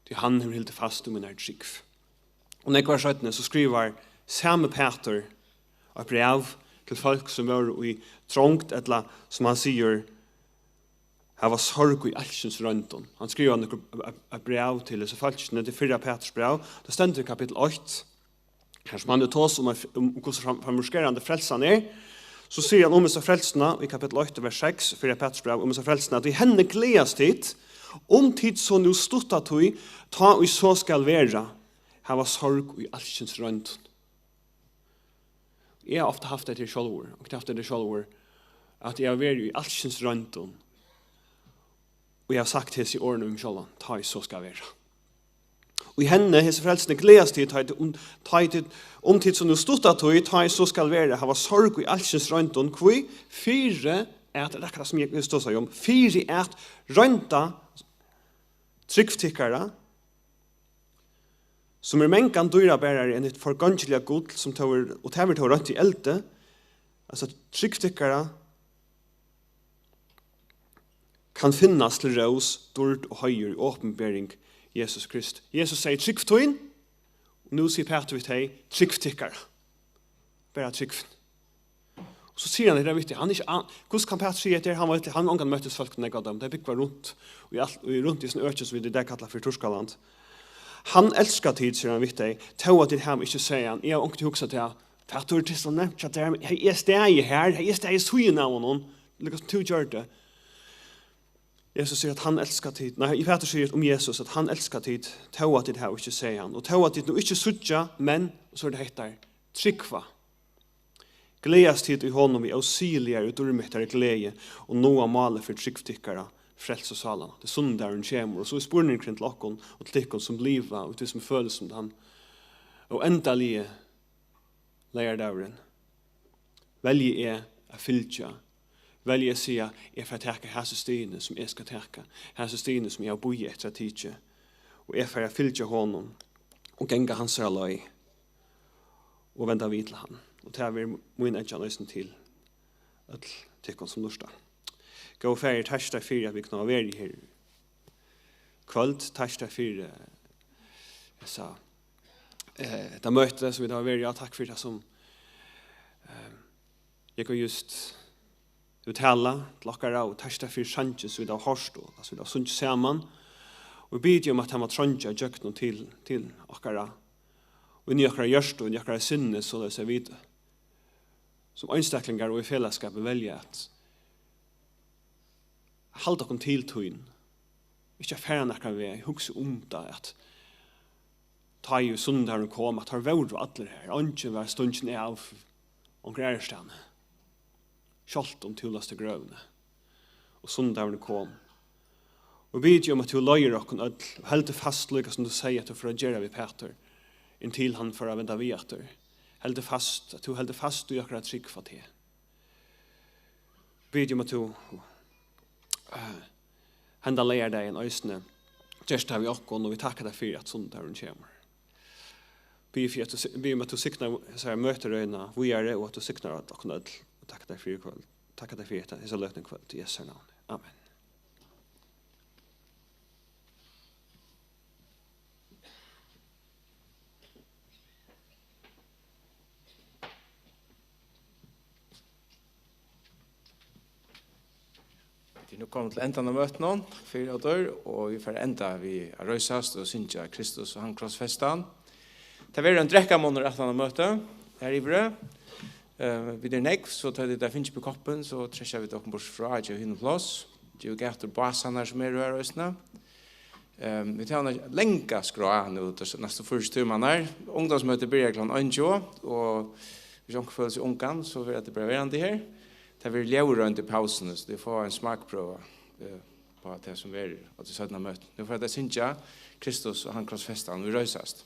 Tí hann hevur hildið fast um mína trúgv. Og nógv ár seinni, so skrivar sami Pætur eitt bræv til fólk, sum vóru í trongd, ella, sum hann sigur, hava sorg í alskyns royndum. Hann skrivar nøkur, eitt, eitt bræv til hesi fólkini, tað er fyrra Pæturs bræv. Tað stendur í kapittul eitt, har sum hann er tosa um, um, um hvussu fram-, framúrskarandi frelsan er. So sigur hann um hesa frelsuna í kapittul eitt, vers seks, fyrra Pæturs bræv, um hesa frelsuna, at í henni gleðast tit, um tit so nú stutta tíð, tá ið so skal vera, hava sorg í alskyns royndum. Eg havi ofta havt hetta her sjálvur, og haft hetta sjálvur, at eg havi verið í alskyns royndum, og eg havi sagt hesi orðini um meg sjálvan, tá ið so skal vera. Og í henni, hesi frelsuni, gleðast tit, tá ið, um, tá ið tit, um tit so nú stutta tíð, tá ið so skal vera, hava sorg í alskyns royndum, hví? Fyri at, tað er akkurát sum eg stóð og segði um, fyri at roynda trúgv tykkara, sum er mangan dýrabarari enn hitt forgongiliga gull, sum tó er, og tað verður tó roynt í eldi, altso, trúgv tykkara kann finnast til rós, dýrd og heiður í opinbering Jesus Krist. Jesus segði, trúgv tín, og nú sigur Pætur við tey, trúgv tykkara. Bara trúgvin. Og so sigur hann, hetta er viktigt, hann er ikki an-, hvussu kann Pætur siga hetta her? Hann var, hann ongan møttist fólk, nei, gott, tey búgva runt, og í alt, og í runt í sånn øki, sum vit í dag kalla fyri Turkaland. Hann elskar tit, sigur hann við tey, tó at tit hava ikki sæð hann. Eg havi onkuntíð hugsað tað, Pætur, tað er so nemt hjá tær, men hevði eg staðið her, hevði eg staðið í síðuna av honum, líka sum tú gjørdi. Jesus sigur, at hann elskar tit, nei, Pætur sigur um Jesus, at hann elskar tit, tó at tit hava ikki sæð hann, og tó at tit nú ikki síggja, men, og so er tað hetta, trúgva. Gleðast tit í honum við ósigiligari og dýrmættari gleði og náa málið fyri trúgv tykkara, frelsa sálarnar. Tað er sunnudagurin kemur, og so er spurningurin til okkum og til tykkum, sum liva, og til, sum føla sum tann óendaligi leygardagurin. Velji eg at fylgja? Velji eg at siga, eg fari at taka hasi stigini, sum eg skal taka, hasi stigini, sum eg havi bíðað eftir at tikið, og eg fari at fylgja honum og ganga hansara leið og venda við til hann. Og tað verður mín eggjan eisini til øll tykkum, sum lurta. Góði Faðir, takk tær fyri, at vit kunnu hava verið her í kvøld. Takk tær fyri, eh, hesa, eh, hetta møtið, sum vit hava verið í. Ja, takk fyri tað, sum, eh, eg og just, tú tala til okkara, og takk tær fyri sangin, sum vit hava hoyrt, og tað, sum vit hava sungið saman. Og vit biðja um, at tað má treingja ígjøgnum til, til okkara, og inn í okkara hjørtu, og inn í okkara sinni, soleiðis at vit sum einstaklingar og í felagsskapi velja at halda okkum til tín, ikki at fara nakran veg, hugsa um tað, at tá ið sunnudagurin kom, at teir vóru allir har. Eingin var stungin av onkra aðrastaðni. Sjálvt um tú last í grøvina. Og sunnudagurin kom. Og biði um, at tú leiðir okkum øll, og heldur fast, líka sum tú segði, at tú fór at gera við Pætur, inntil hann fór at venda við aftur. Heldur fast, at tú heldur fast í okkara trúgv á teg. Biði um, at tú, eh, henda leygardagin eisini gert tað við okkum, og vit takka tær fyri, at sunnudagurin kemur. Biði fyri, at tú si-, biði um, at tú signar hesa møtirøðina víðari, og at tú signar øll, okkum øll. Og takka tær fyri í kvøld. Takka tær fyri hetta, hesa løtuna í kvøld. Í Jesu navni. Amen. Vit eru nú komin til endan av møtinum, fyri at dør, og vit fara enda við at reisast og syngja Kristus og hann krossfestan. Tað verður ein drekkamunnur aftan á møtið, har yviri. Eh, vit eru nógv, so tá tit hava fingið upp í koppin, so trekkja vit okkum burtur frá, geva hinum pláss, geva gætur básarnar sum eru har eisini. Ehm, vit hava eina langa skrá nú, teir næstu fýraogtjúgu tímarnar. Ungdómsmøtið byrjar klokkan einogtjúgu, og hvis onkur følir seg ungan, so verður tað bara verandi her. Tað verður ljóðroynd í pausuni, so tit fáa ein smakprøva, eh, á tað sum verður á tí seinna møti. Nú fara tey at syngja Kristus og hann krossfestan, vit reisast.